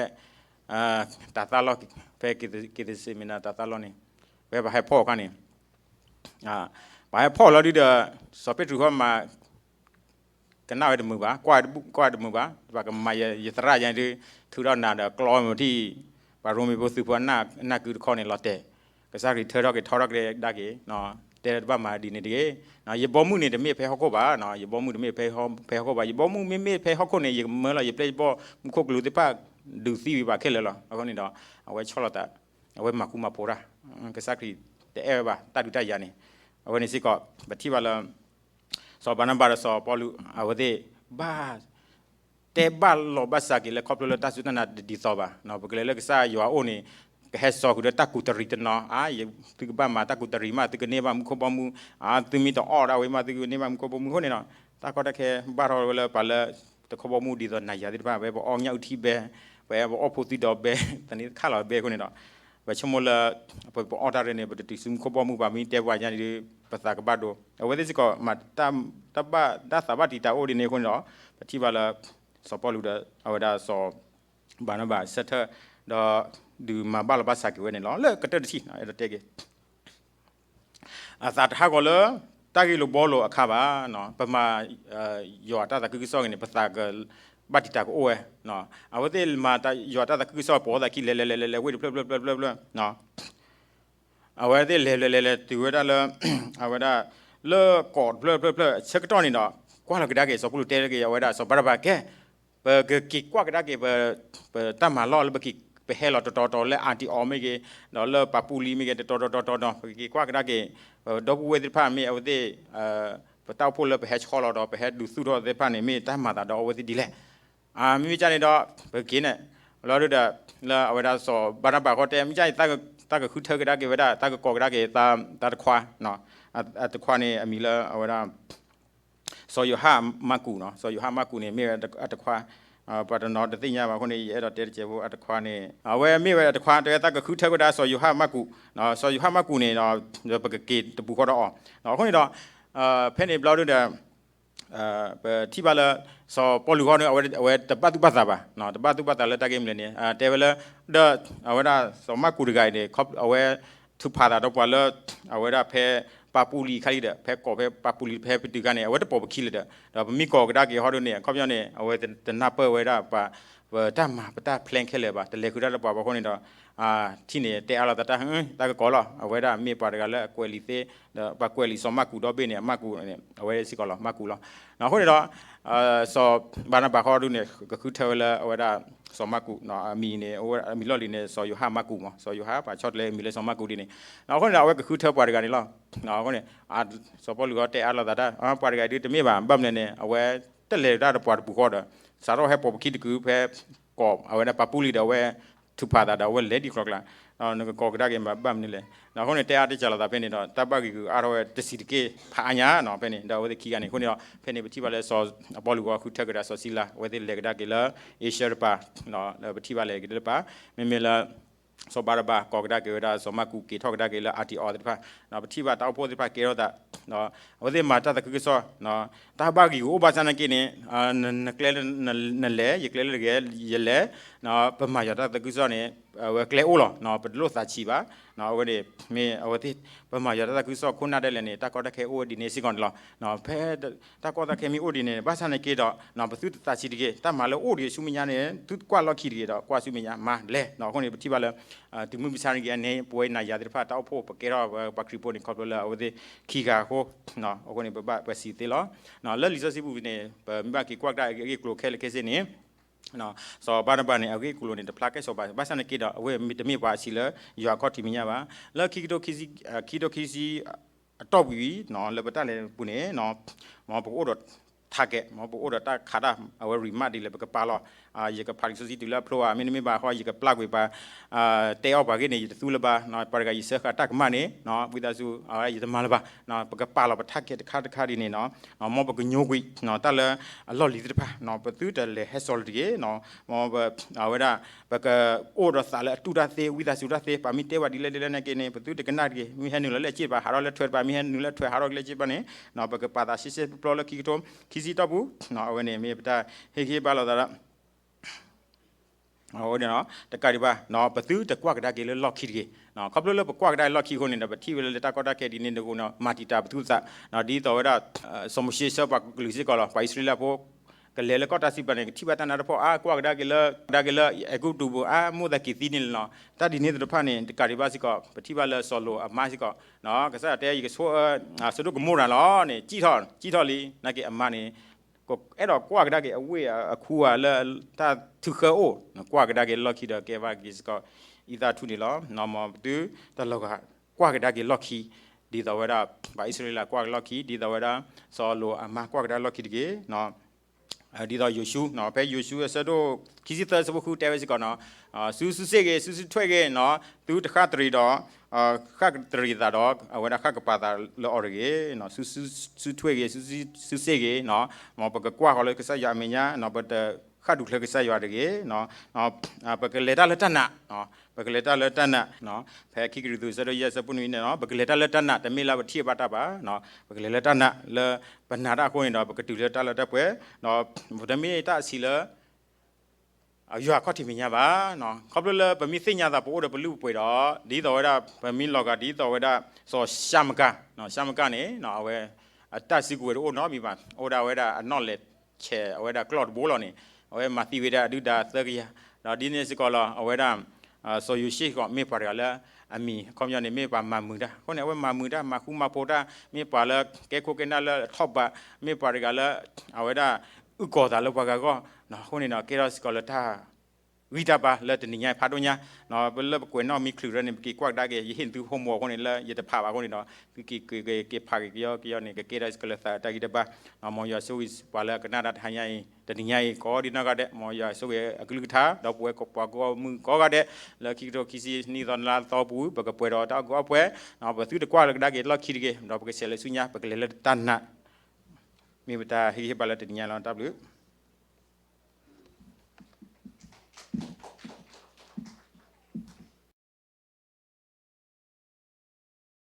တၤသၣ်လီၢ် ဖဲက့ၤသစ့မ့နၤတၤသၣ်လီၢ်န့ၣ် ဖဲပှၤဟဲဖီၣ်အခါန့ၣ် ပှၤဟဲဖီၣ်လီၤဒုဒီး စီၤပ့းတရူးဟီမၤ ကနၣ်ဝဲတမုာ်ဘၣ်, ကွၢ်တမုာ်ဘၣ်, ပှၤကမၤယသရၣ်ယဲဒုး ထုးထီၣ်နၤဒီးကျီမုာ်ထံၣ် ပှၤရိမ့ၤဖိသုးဖိအနၢ်ကုတခီန့ၣ်လီၤတဲာ်, ကစၢ်ခရံာ်ထၢထီၣ်က့ၤထီထီၣ်က့ၤဒၣ်က့ၤ, တဲတဘၣ်မၤဒ်န့ၣ်တဂ့ၤ, ယဘီမုၢ်န့ၣ်တမ့ၢ်ဖဲဟီၣ်ခိၣ်ဘၣ်, ယဘီမုၢ်တမ့ၢ်ဖဲဟီၣ်ခိၣ်ဘၣ်, ယဘီမုၢ်မ့မ့ၢ်ဖဲဟီၣ်ခိၣ်န့ၣ် ယကမၢလီၤ ယပျဲၢ်ယဘီၣ် မူခိၣ်ကလူးသ့ၣ်တဖၣ် ဒုးသံဝံၤဘၣ်ခဲလၢာ်လီၤ. အဃိန့ၣ်ဒီး အဝဲဆီၣ်လီၤသး အဝဲမၤဃူမၤဖိးတၢ်, ကစၢ်ခရံာ်တအဲၣ်ဝဲဘၣ် တၢ်ဒုးတၢ်ယၤန့ၣ်, အဝဲန့ၣ်စ့ၢ်ကီး ပထံၣ်ဘၣ်လၢ စီၤဘၤနဘၤဒီးစီၤပီလူး အဝဲသ့ၣ်ဘၣ် တဲဘၣ်လီၤဘၣ်စးက့ၤလၢခီဖျိလၢတၢ်စူၢ်တၢ်နာ်တဒ်သိးဘၣ်, ပကလဲၤလၢကစၢ်ယွၤအအိၣ်န့ၣ် ကဟဲစိာ်ဃုာ်ဒီးတၢ်ကူးတရံးတနီၤ, အါ သုကဘၣ်မၤတၢ်ကူးတရံးမး သုကန့ၢ်ဘၣ်မူခိၣ်ဘီမုၢ်, အါ သုမ့ၢ်တအီၣ်ဒၣ်ဝဲမး သုကန့ၢ်ဘၣ်မူခိၣ်ဘီမုၢ်အဃိန့ၣ်ဒီး တၢ်ကီတၢ်ခဲဘၣ်ထီၣ်ဝဲလၢပှၤလၢ တခီဘီမုၢ်ဒ်သိးနၤယၤသ့ၣ်တဖၣ် ပဝဲပအီၣ်ညၣ်အုၣ်ထံဘဲ, ပဝဲပအီၣ်ဖိသံဒီးဘဲ, သန့ၤခၣ်လီၤဘဲအဃိန့ၣ်ဒီး ပဆိကမိၣ်လၢ ပ ပအီၣ်တၢ်ရ့န့ၣ် ပတတုၤဆူမူခိၣ်ဘီမုၢ်ဘၣ် မ့ၢ်တဲပှၤညါန့ၣ်ဒီး ပသးကဘၣ်ဒိ, အဝဲသ့ၣ်စ့ၢ်ကီး မၤတၢ်ဘၣ်တၢ်သးဘၣ်တံာ်တာ်အိၣ်ဒ်န့ၣ်အဃိန့ၣ်ဒီး ပထံၣ်ဘၣ်လၢ စီၤပီလူးဒီး အဝဲဒၣ်စီၤ ဘၤနဘၤဆၢထၢၣ် ဒီး ဒုးမၤဘၣ်လီၤဘၣ်စးက့ၤဝဲန့ၣ်လီၤ. လၢကတၢၢ်တထံၣ် အဲၣ်ဒိးတဲက့ၤ အသးတဟးဂီၤလၢ တၢ်ဂ့ၢ်လိာ်ဘှီလိာ်အခါဘၣ်, ပမၤ ယွၤတၢ်သးခုကစီၣ်ဂ့ၤန့ၣ် ပသးက ဘၣ်တံာ်တာ်ကအိၣ်ဝဲ, အဝဲသ့ၣ်မၤယွၤတၢ်သးခုကစီၣ် ပိာ်သးခံလဲၤလဲၤလဲၤလဲၤလဲၤ ဝ့ၢ်တဖျၢၣ်ဖျၢၣ်ဖျၢၣ်ဖျၢၣ်ဖျၢၣ် အဝဲသ့ၣ်လဲၤလဲၤလဲၤလဲၤတုၤဝဲဒၣ်လၢ အဝဲဒၣ် လၢကီးတဖျၢၣ်ဖျၢၣ်ဖျၢၣ် ဆၢကတီၢ်န့ၣ်ဒီး ကွၢ်လီၤကဒါက့ၤ စီၤပီလူးတဲက့ၤအဝဲဒၣ် စီၤဘၤနဘၤကဲ ပကက့ၤကွၢ်ကဒါက့ၤ ပ ပတၢ်မၤလီၢ်လၢပက့ၤ ပဟဲလီၤတီတီတီလၢအၣ်တံၣ်အီၤမ့ၢ်ဂ့ၤ, ဒီးလၢပၤပူလံမ့ၢ်ဂ့ၤ တီတီတီတီတီ ပကက့ၤကွၢ်ကဒါက့ၤ ပဒီပုၢ်ဝဲၢ်သ့ၣ်တဖၣ်မ့ၢ်အဝဲသ့ၣ် ပတၢ်အိၣ်ဖှိၣ်လၢပဟဲဆီလီၤဒီး ပဟဲဒုးသူၣ်ထီၣ်သ့ၣ်တဖၣ်န့ၣ် မ့ၢ်တၢ်မၤသးဒီးအဝဲသ့ၣ်ဒ်လဲၣ်. မ့မ့ၢ်ကန့ၣ်ဒီး ပကက့ၤန့ၣ် လီၤဒုဒီး လၢအဝဲဒၣ်စီၤဘၤနဘၤဃီတဲ မ့ၢ်ကန့ၣ် တၢ်ကဃုထၢကဒါက့ၤဝဲဒၣ် တၢ်ကကိးကဒါက့ၤ တၢ်တခွါ အတခွါန့ၣ် အမံၤလၢအဝဲဒၣ် စီၤယိၤဟၣ်မၢ်ကူးနီၤ, စီၤယိၤဟၣ်မၢ်ကူးန့ၣ် မ့ၢ်ဝဲအတခွါ, ပှၤတနီၤတသ့ၣ်ညါဘၣ်အဃိန့ၣ် ယအဲၣ်ဒိးတဲတစဲးဖိ အတခွါန့ၣ် အဝဲမ့ၢ်ဝဲအတခွါ တဲတၢ်ကဃုထၢကဒါစီၤယိၤဟၣ်မၢ်ကူး, စီၤယိၤဟၣ်မၢ်ကူးန့ၣ် ပကက့ၤတပူၤဃီဒီးအီၤ, အဃိန့ၣ်ဒီး ဖဲန့ၣ်ဘျီဒုဒီး ပထံၣ်ဘၣ်လၢ စီၤပီလူးဃီန့ၣ် အဝဲတဘၣ်သူၣ်ဘၣ်သးဘၣ်, တဘၣ်သူၣ်ဘၣ်သးလၢတၢ်ဂ့ၢ်မနုၤလဲၣ်န့ၣ် တဲဝဲလၢ ဒီး အဝဲဒၣ်စီၤမၢ်ကူးတဂၤအံၤန့ၣ် အဝဲ ထုးဖးသးဒီးပှၤလၢ အဝဲဒၣ်ဖဲ ပၤပူလံၤခါလံဒီး ဖဲကိးဖဲပၤပူလံၤဖဲပတုၤခါန့ၣ် အဝဲတပိာ်ပခံလၢၤဒီး ဒီးပမ့ၢ်ကိးကဒါက့ၤဟီဒုန့ၣ် အခီပညီန့ၣ် အဝဲတနၢ်ပၢၢ်ဝဲဒၣ်ပှၤ ပတၢ်မၤပတၢ် plan ခဲလၢာ်ဘၣ် တလဲၤဃုာ်တၢ်လၢပှၤဘၣ်အဃိန့ၣ်ဒီး ထံၣ်န့ၣ် တဲအါလိာ်သးတၢ် တၢ်ကကိးလီၤ အဝဲဒၣ်မ့ၢ်ပှၤတဂၤလၢအကွဲးလံာ်သ့, ဒီးပှၤကွဲးလံာ်စီၤမၢ်ကူးဒီဘ့ၣ်န့ၣ် အမၢ်ကူးန့ၣ် အဝဲစ့ၢ်ကီးလီၤ မၢ်ကူးလီၤ. အဃိန့ၣ်ဒီး စီၤဘၤနဘၤဃီဒုန့ၣ် ကဃုထၢဝဲလၢအဝဲဒၣ် စီၤမၢ်ကူး အမံၤန့ၣ် အမံၤလီၢ်လံၤန့ၣ် စီၤယိၤဟၣ်မၢ်ကူးမး စီၤယိၤဟၣ် ပှၤဆီတလဲအမံၤလၢစီၤမၢ်ကူးဒ်န့ၣ် အဃိန့ၣ်ဒီး အဝဲကဃုထၢပှၤတဂၤန့ၣ်လီၤ. အဃိန့ၣ် စီၤပီလူးဃီတဲအါလိာ်သးတၢ် ပှၤတဂၤအံၤဒုတမ့ၢ်ဘၣ် ဘၣ်မနုၤလဲၣ်န့ၣ် အဝဲတလဲၤတၢ်ဒီးပှၤတပူၤဃီဒီး စးထီၣ်ဟဲပိာ်ပခံတကုာ်ဖဲ ကိး အဝဲဒၣ်ပၤပူလံၤဒီးအဝဲ ထုးဖးသးဒီးအဝဲလဲၤဒံး ကျီကျါ နကကိးကဒါက့ၤမး ဘၣ်မနုၤလဲၣ်. အဃိန့ၣ် တဲအါတဲစှၤလိာ်သးဖဲန့ၣ်ဒီး တၢ်ဘၣ်ဂံာ်ဂုာ်အါထီၣ်ဝဲတဆံးတက့ၢ်ဖးအါညါနီၤ ဖဲန့ၣ် ဒီးအဝဲသ့ၣ်ခံဂၤန့ၣ် အဃိန့ၣ်ဒီး ဖဲန့ၣ် ပထံၣ်ဘၣ်လၢစီၤ ပီလူးဃီဃုထၢကဒါစီၤစံလၤ အဝဲသ့ၣ်လဲၤကဒါက့ၤလၢ အ့ရှၢတပၤ လၢပထံၣ်ဘၣ်လဲၤက့ၤလၢတပၤ မ့မ့ၢ်လၢ စီၤဘၤနဘၤကိးကဒါက့ၤဝဲဒၣ်စီၤမၢ်ကူးက့ၤထီၣ်ကဒါက့ၤလၢအၣ်တံၣ်အီၤသ့ၣ်တဖၣ် ပထံၣ်ဘၣ်တၢ်အိၣ်ဖှိၣ်သ့ၣ်တဖၣ်ကဲထီၣ်သး အဝဲသ့ၣ်မၤတၢ်သးခုကစီၣ် တၢ်ဘၣ်ဂံာ်ဂူာ်အိၣ်ဘၣ်ဆၣ်နာ်က့န့ၣ် နကျဲလၢနလဲၤ ယကျဲလၢယလဲၤ ပမၤယွၤတၢ်သးခုကစီၣ်န့ၣ် အဝဲကျဲအိၣ်လီၤ ပတလိၣ်သးဆံးဘၣ် အဝဲန့ၣ် မ့ၢ်အဝဲသ့ၣ် ပမၤယွၤတၢ်သးခုကစီၣ်ခိၣ်နၢ်ဒဲးလဲၣ်န့ၣ် တၢ်ကီတၢ်ခဲအိၣ်ဝဲဒ်န့ၣ်စ့ၢ်ကီးန့ၣ်လီၤ. ဖဲ တၢ်ကီတၢ်ခဲမ့ၢ်အိၣ်ဒ်န့ၣ် ဘၣ်ဆၣ်နာ်က့ဒီး ပသုတသးဆံးတဂ့ၤ တၢ်မၤလၢအိၣ်ဒံးဆူမဲာ်ညါန့ၣ် သုကွၢ်လီၢ်ခံတဂ့ၤဒီး ကွၢ်ဆူမဲာ်ညါမၤလဲၣ် အဃိန့ၣ် ပထံၣ်ဘၣ်လၢ တုၤမုၢ်မဆါတဂ့ၤန့ၣ် ပဝဲနၤယၤသ့ၣ်တဖၣ် တၢ်အိၣ်ဖှိၣ်ပကဲထီၣ်ပှၤခရံာ်ဖိန့ၣ် ခီဖျိလၢအဝဲသ့ၣ်ခံဂၤအဃိ အဃိန့ၣ် ပဘၣ်ပှဲၤစံးသ့လီၤ. လၢလံာ်စီဆှံပူၤန့ၣ် ပမ့ၢ်ဘၣ်က့ၤကွၢ်ကဒါအဂ့ၢ်အကျိၤခဲလၢာ်ခဲဆ့န့ၣ် စီၤဘၤနဘၤန့ၣ် အဂ့ၢ်အကျိၤန့ၣ် တဖျါကဲစီၤဘၤ ဘၣ်ဆၣ်နာ်က့ဒီး အဝဲမ့ၢ်တမ့ၢ်ပှၤအဆံးလၢ ယွၤအခီၣ်ထံးမဲာ်ညါဘၣ်. လၢခံကထိခံဆံ ခံကထိခံဆံ အတီၢ်ပူၤအံၤ လၢပတၢ်လဲၤပူၤန့ၣ် မ်ပကအိၣ်ဒီး target မ်ပကအိၣ်ဒီးတၢ်ခးတၢ် အဝဲ remark ဒ်လဲၣ် ပကပာ်လီၤ ယကဖးလံာ်စီဆှံတုၤလၢအဖျိဧါ မ့တမ့ၢ်ဘၣ်ဃီ ယကပျၢ်ကွံာ်ပှၤ တဲအီၣ်ပှၤဂ့ၢ်န့ၣ် ယတသူလၢၤဘၣ် ပှၤတဂၤယစၢဃာ်တၢ်ကမၣ်န့ၣ် ဝံသးစူၤ ယတမၤလၢၤဘၣ် ပကပာ်လီၤပ target တခါတခါဒ်န့ၣ် မ်ပကညိကွံာ် တၢ်လၢအလီၢ်လံၤသ့ၣ်တဖၣ် ပသုတလဲၤဟဲစိာ်လီၤတဂ့ၤ မ် အဝဲဒၣ် ပကအိၣ်ဒီးသးလၢအတူၢ်တၢ်သ့ ဝံသးစူၤတၢ်သ့ ပှၤမ့ၢ်တဲဝဲဒ်လဲၣ်ဒ်လဲၣ်နာ်က့န့ၣ် ပသုတကနၣ်တဂ့ၤ မ့ၢ်ဟဲနုာ်လီၤလၢအစ့ၣ်တပၤ ဟးထီၣ်လၢထွဲတပၤ မ့ၢ်ဟဲနုာ်လၢထွဲဟးထီၣ်လၢစ့ၣ်တပၤန့ၣ် ပကပာ်သးရှဲရှဲပျီပျီလၢခံကထိ ခံဆံတီၢ်ပူၤ အဝဲန့ၣ် မ့ၢ်ပတၢ်ဟ့ၣ်ဂံၢ်ဟ့ၣ်ဘါလိာ်သးဒီး တကးဒံးဘၣ် ပသုတကွၢ်ကဒါက့ၤလၢလီၢ်ခံတဂ့ၤ ခီဖျိလၢပကွၢ်ကဒါလၢလီၢ်ခံအဃိန့ၣ်ဒီး ပထံၣ်ဝဲလၢတၢ်ကီတၢ်ခဲဒ်န့ၣ်တဂ့ၤန့ၣ် မၤတံာ်တာ်ပသူၣ်ပသး ဒ်သိးဝဲဒၣ် စီၤမိၤၡ့ဆှၢပှၤကလုာ်စ့ၢ်ကီးလီၤ ပှၤအံၣ်စရ့လးဖိ ကလဲၤလၢကီၢ်တၢ်စံးပာ်န့ၣ် ကထံၣ်ဘၣ်တၢ်နါတဖီၣ် အါ ကွၢ်ကဒါက့ၤလၢ ကဒါက့ၤလၢအဲၤကူပတူးပူၤ အါ မိၣ်သးက့ၤသံန့ၣ်လီၤ. တၢ်ဒ်န့ၣ်သ့ၣ်တဖၣ်န့ၣ် တကးဒံးဘၣ်စ့ၢ်ကီး ပထံၣ်ဘၣ်လၢစီၤလိာ်အမါစ့ၢ်ကီး ကစၢ်ယွၤတဲ ယကဆိၣ်အၢ စဒိၣ်ကမိရၤလီၤန့ၣ် စံၣ်ထီၣ် စံၣ်ထီၣ်လံ နာ်က့အမါန့ၣ် အဲၣ်ဒိးကွၢ်ကဒါက့ၤအဝ့ၢ်အခူဧါလၢတၢ်ထုးဃၢအိၣ် ကွၢ်ကဒါက့ၤလီၢ်ခံဒီးကဲဘၣ်က့ၤစ့ၢ်ကီး အံသၣ်ထူၣ်န့ၣ်လီၤ. မ်ပသုတလီၤဂာ်ကွၢ်ကဒါက့ၤလီၢ်ခံ ဒ်သိးဝဲဒၣ် ပှၤအံၣ်စရ့လးကွၢ်ကဒါလီၢ်ခံ ဒ်သိးဝဲဒၣ် စီၤလိာ်အမါကွၢ်ကဒါလီၢ်ခံတဂ့ၤ ဒ်သိးယိၤၡူ, ဖဲယိၤၡူအဆၢဒိၣ်ခံဆံသၢအဆၢဖိဃုတဲဝဲစ့ၢ်ကီး, စုစုစ့ၢ်ဂ့ၤ, စုစုထွဲၣ်ဂ့ၤ, သုတဃၣ်တရံးဒီး ဃၣ်တရံးသးဒီး အဝဲဒၣ်ဃၣ်ကပၤသးလၢအီၤတဂ့ၤ, စုထွဲၣ်ဂ့ၤ, စုစ့ၢ်ဂ့ၤ, မ်ပကကွၢ်ဃီၤလၢကစၢ်ယွၤအမဲာ်ညါ, ပတဃၣ်ဒူၣ်ချၢကစၢ်ယွၤတဂ့ၤ, ပကလဲၤတၢ်လၢတၢ်နာ်, ပကလဲၤတၢ်လၢတၢ်နာ်, ဖဲခံကရံၣ်သူးအဆၢဒိၣ်ယဲၢ်အဆၢဖိနွံန့ၣ်, ပကလဲၤတၢ်လၢတၢ်နာ်, တမ့ၢ်လၢပထံၣ်ဘၣ်တၢ်ဘၣ်, ပကလဲၤလၢတၢ်နာ်လၢပနာ်တၢ်အဃိန့ၣ်ဒီး ပကတုၤလၢတၢ်လၢတၢ်ပှဲၤ, ဒီးပတမ့ၢ်တၢ်အဆံးလၢ ယွၤအခီၣ်ထံးမဲာ်ညါဘၣ်. ခီဖျိလၢပမ့ၢ်သ့ၣ်ညါသးပအိၣ်ဒီးပလုၢ်ပပှ့ၤဒီး ဒ်သိးဝဲဒၣ် ပမ့ၢ်လီၤဂာ်ဒ်သိးဝဲဒၣ် စီၤၡါမကၤ, စီၤၡါမကၤန့ၣ် အဝဲ အတၢ်စုကဝဲၤတအိၣ်နီတမံၤဘၣ်, အိၣ်ဒၣ်ဝဲဒၣ်အနီၣ်လဲၤဆဲးအဝဲဒၣ်ကျီၢ်တဘိလီၤန့ၣ်, အဝဲမၤသံဝဲဒၣ်အဒုၣ်ဒါသၢကယၤ, ဒီးဒ်န့ၣ်စ့ၢ်ကီးလီၤ အဝဲဒၣ် စီၤယိၤၡ့ၣ်ဃီ မ့ၢ်ပှၤတဂၤလၢအမံၤအခီပညီန့ၣ် မ့ၢ်ပှၤမၤမုာ်တၢ်အဃိန့ၣ် အဝဲမၤမုာ်တၢ် မၤဃူမၤဖိးတၢ်, မ့ၢ်ပှၤလၢကဲခိၣ်ကဲနၢ်လၢအထီၣ်ဘး, မ့ၢ်ပှၤတဂၤလၢ အဝဲဒၣ် အုၣ်ကီၤသးလၢပှၤဂၤအဂီၢ်, အဃိန့ၣ်ဒီး ကဲထီၣ်စ့ၢ်ကီးလၢတၢ် ဂံၢ်တၢ်ဘါလၢတနံၤညါအံၤဖးဒိၣ်ညါ, လၢပကွဲးနီၣ်မံချုးရၢန့ၣ် ပက့ၤကွၢ်ကဒါက့ၤ ယဟ့ၣ်သု homework အဃိန့ၣ် လၢယတဖးဘၣ်အဃိန့ၣ်ဒီး သုက့ၤက့ၤဖးက့ၤကယီကယီန့ၣ် ကကဲထီၣ်စ့ၢ်ကီးလၢသးတၢ်ဂံၢ်တၢ်ဘါ, မ်ယွၤဆိၣ်ဂ့ၤပှၤလၢအကနၣ်တၢ်တဟါညါအံၤ တနံၤညါအံၤ ကိးဒံနီၢ်ဂၤဒဲး, မ်ယွၤဆိၣ်ဂ့ၤအကလုၢ်ကထါ ဒီးပဝဲပှၤကိးမုၢ်ကိးဂၤဒဲး, လၢခံကထိခံဆံနံၣ်သီနလါသီပူၤ ပကပှဲၤဒီးတၢ်အီၣ်ကူအီၣ်ပှဲၤ, ပသုတကွၢ်လၢကဒါက့ၤလီၢ်ခံတဂ့ၤ, ဒီးပကဆဲးလၢဆူညါ ပကလဲၤလၢတၢ်နာ်, မ့ၢ်ပတၢ်ဟ့ၣ်ဂံၢ်ဟ့ၣ်ဘါလၢတနံၤညါလီၤ တၢ်ဘျုး